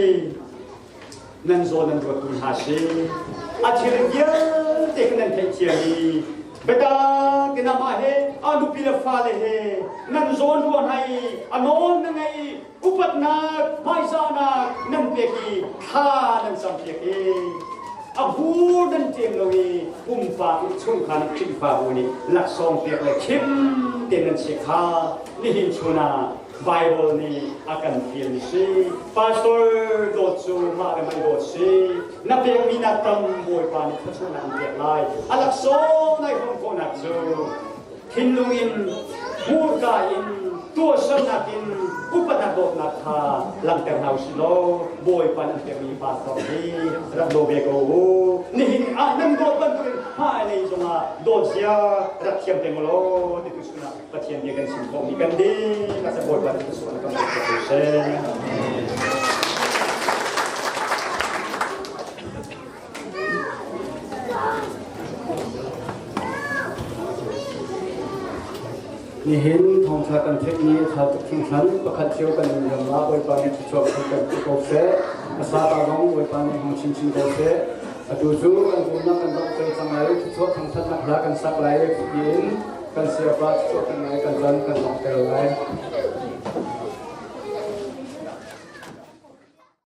nan zawn nan ruattu hna si. A thil vialte kha nan theihthiam i biatak in amah he a nupi le fale he nan zawn ruah hna i a nawl na ngei upatnak hmaizahnak nan pek i thla nan campiak i a hur nan ṭem lo i pumpak nih chungkhar nih Khrihfabu nih laksawng pek le khim te nan si kha nihin chun ah Bible nih a kan fial si. Pastor dawt cu mah le mah dawt si. Na pekmi nak tam Bawipa nih thluachuahnak an pek lai. A laksawng nai hrawm khawhnak cu thinlung in hmurka in. dawtnak kha langhter hna usih law Bawipa nan pekmi pastor hi rak daw ve ko u. Nihin ah nan dawt bantukin hmailei zongah dawt zia rak thiam peng law ti tu chungah Pathian bia kan chim khawhmi kan ding a Bawipa nih thluachuah kan pek ko seh. Nihin thawngṭha kan theihmi a ṭha tuk hringhran. Pakhat cio kan nun ram ah Bawipa nih thluachuah kan kan pe ko seh. A sa ta zong Bawipa nih hmang chinchin ko seh. Atu cu kan pumnak kan donghter cang lai, thluachuah thangṭhatnak hla kan sak lai tiin kan siapa thluachuah kan ngai kan zan kan donghter lai.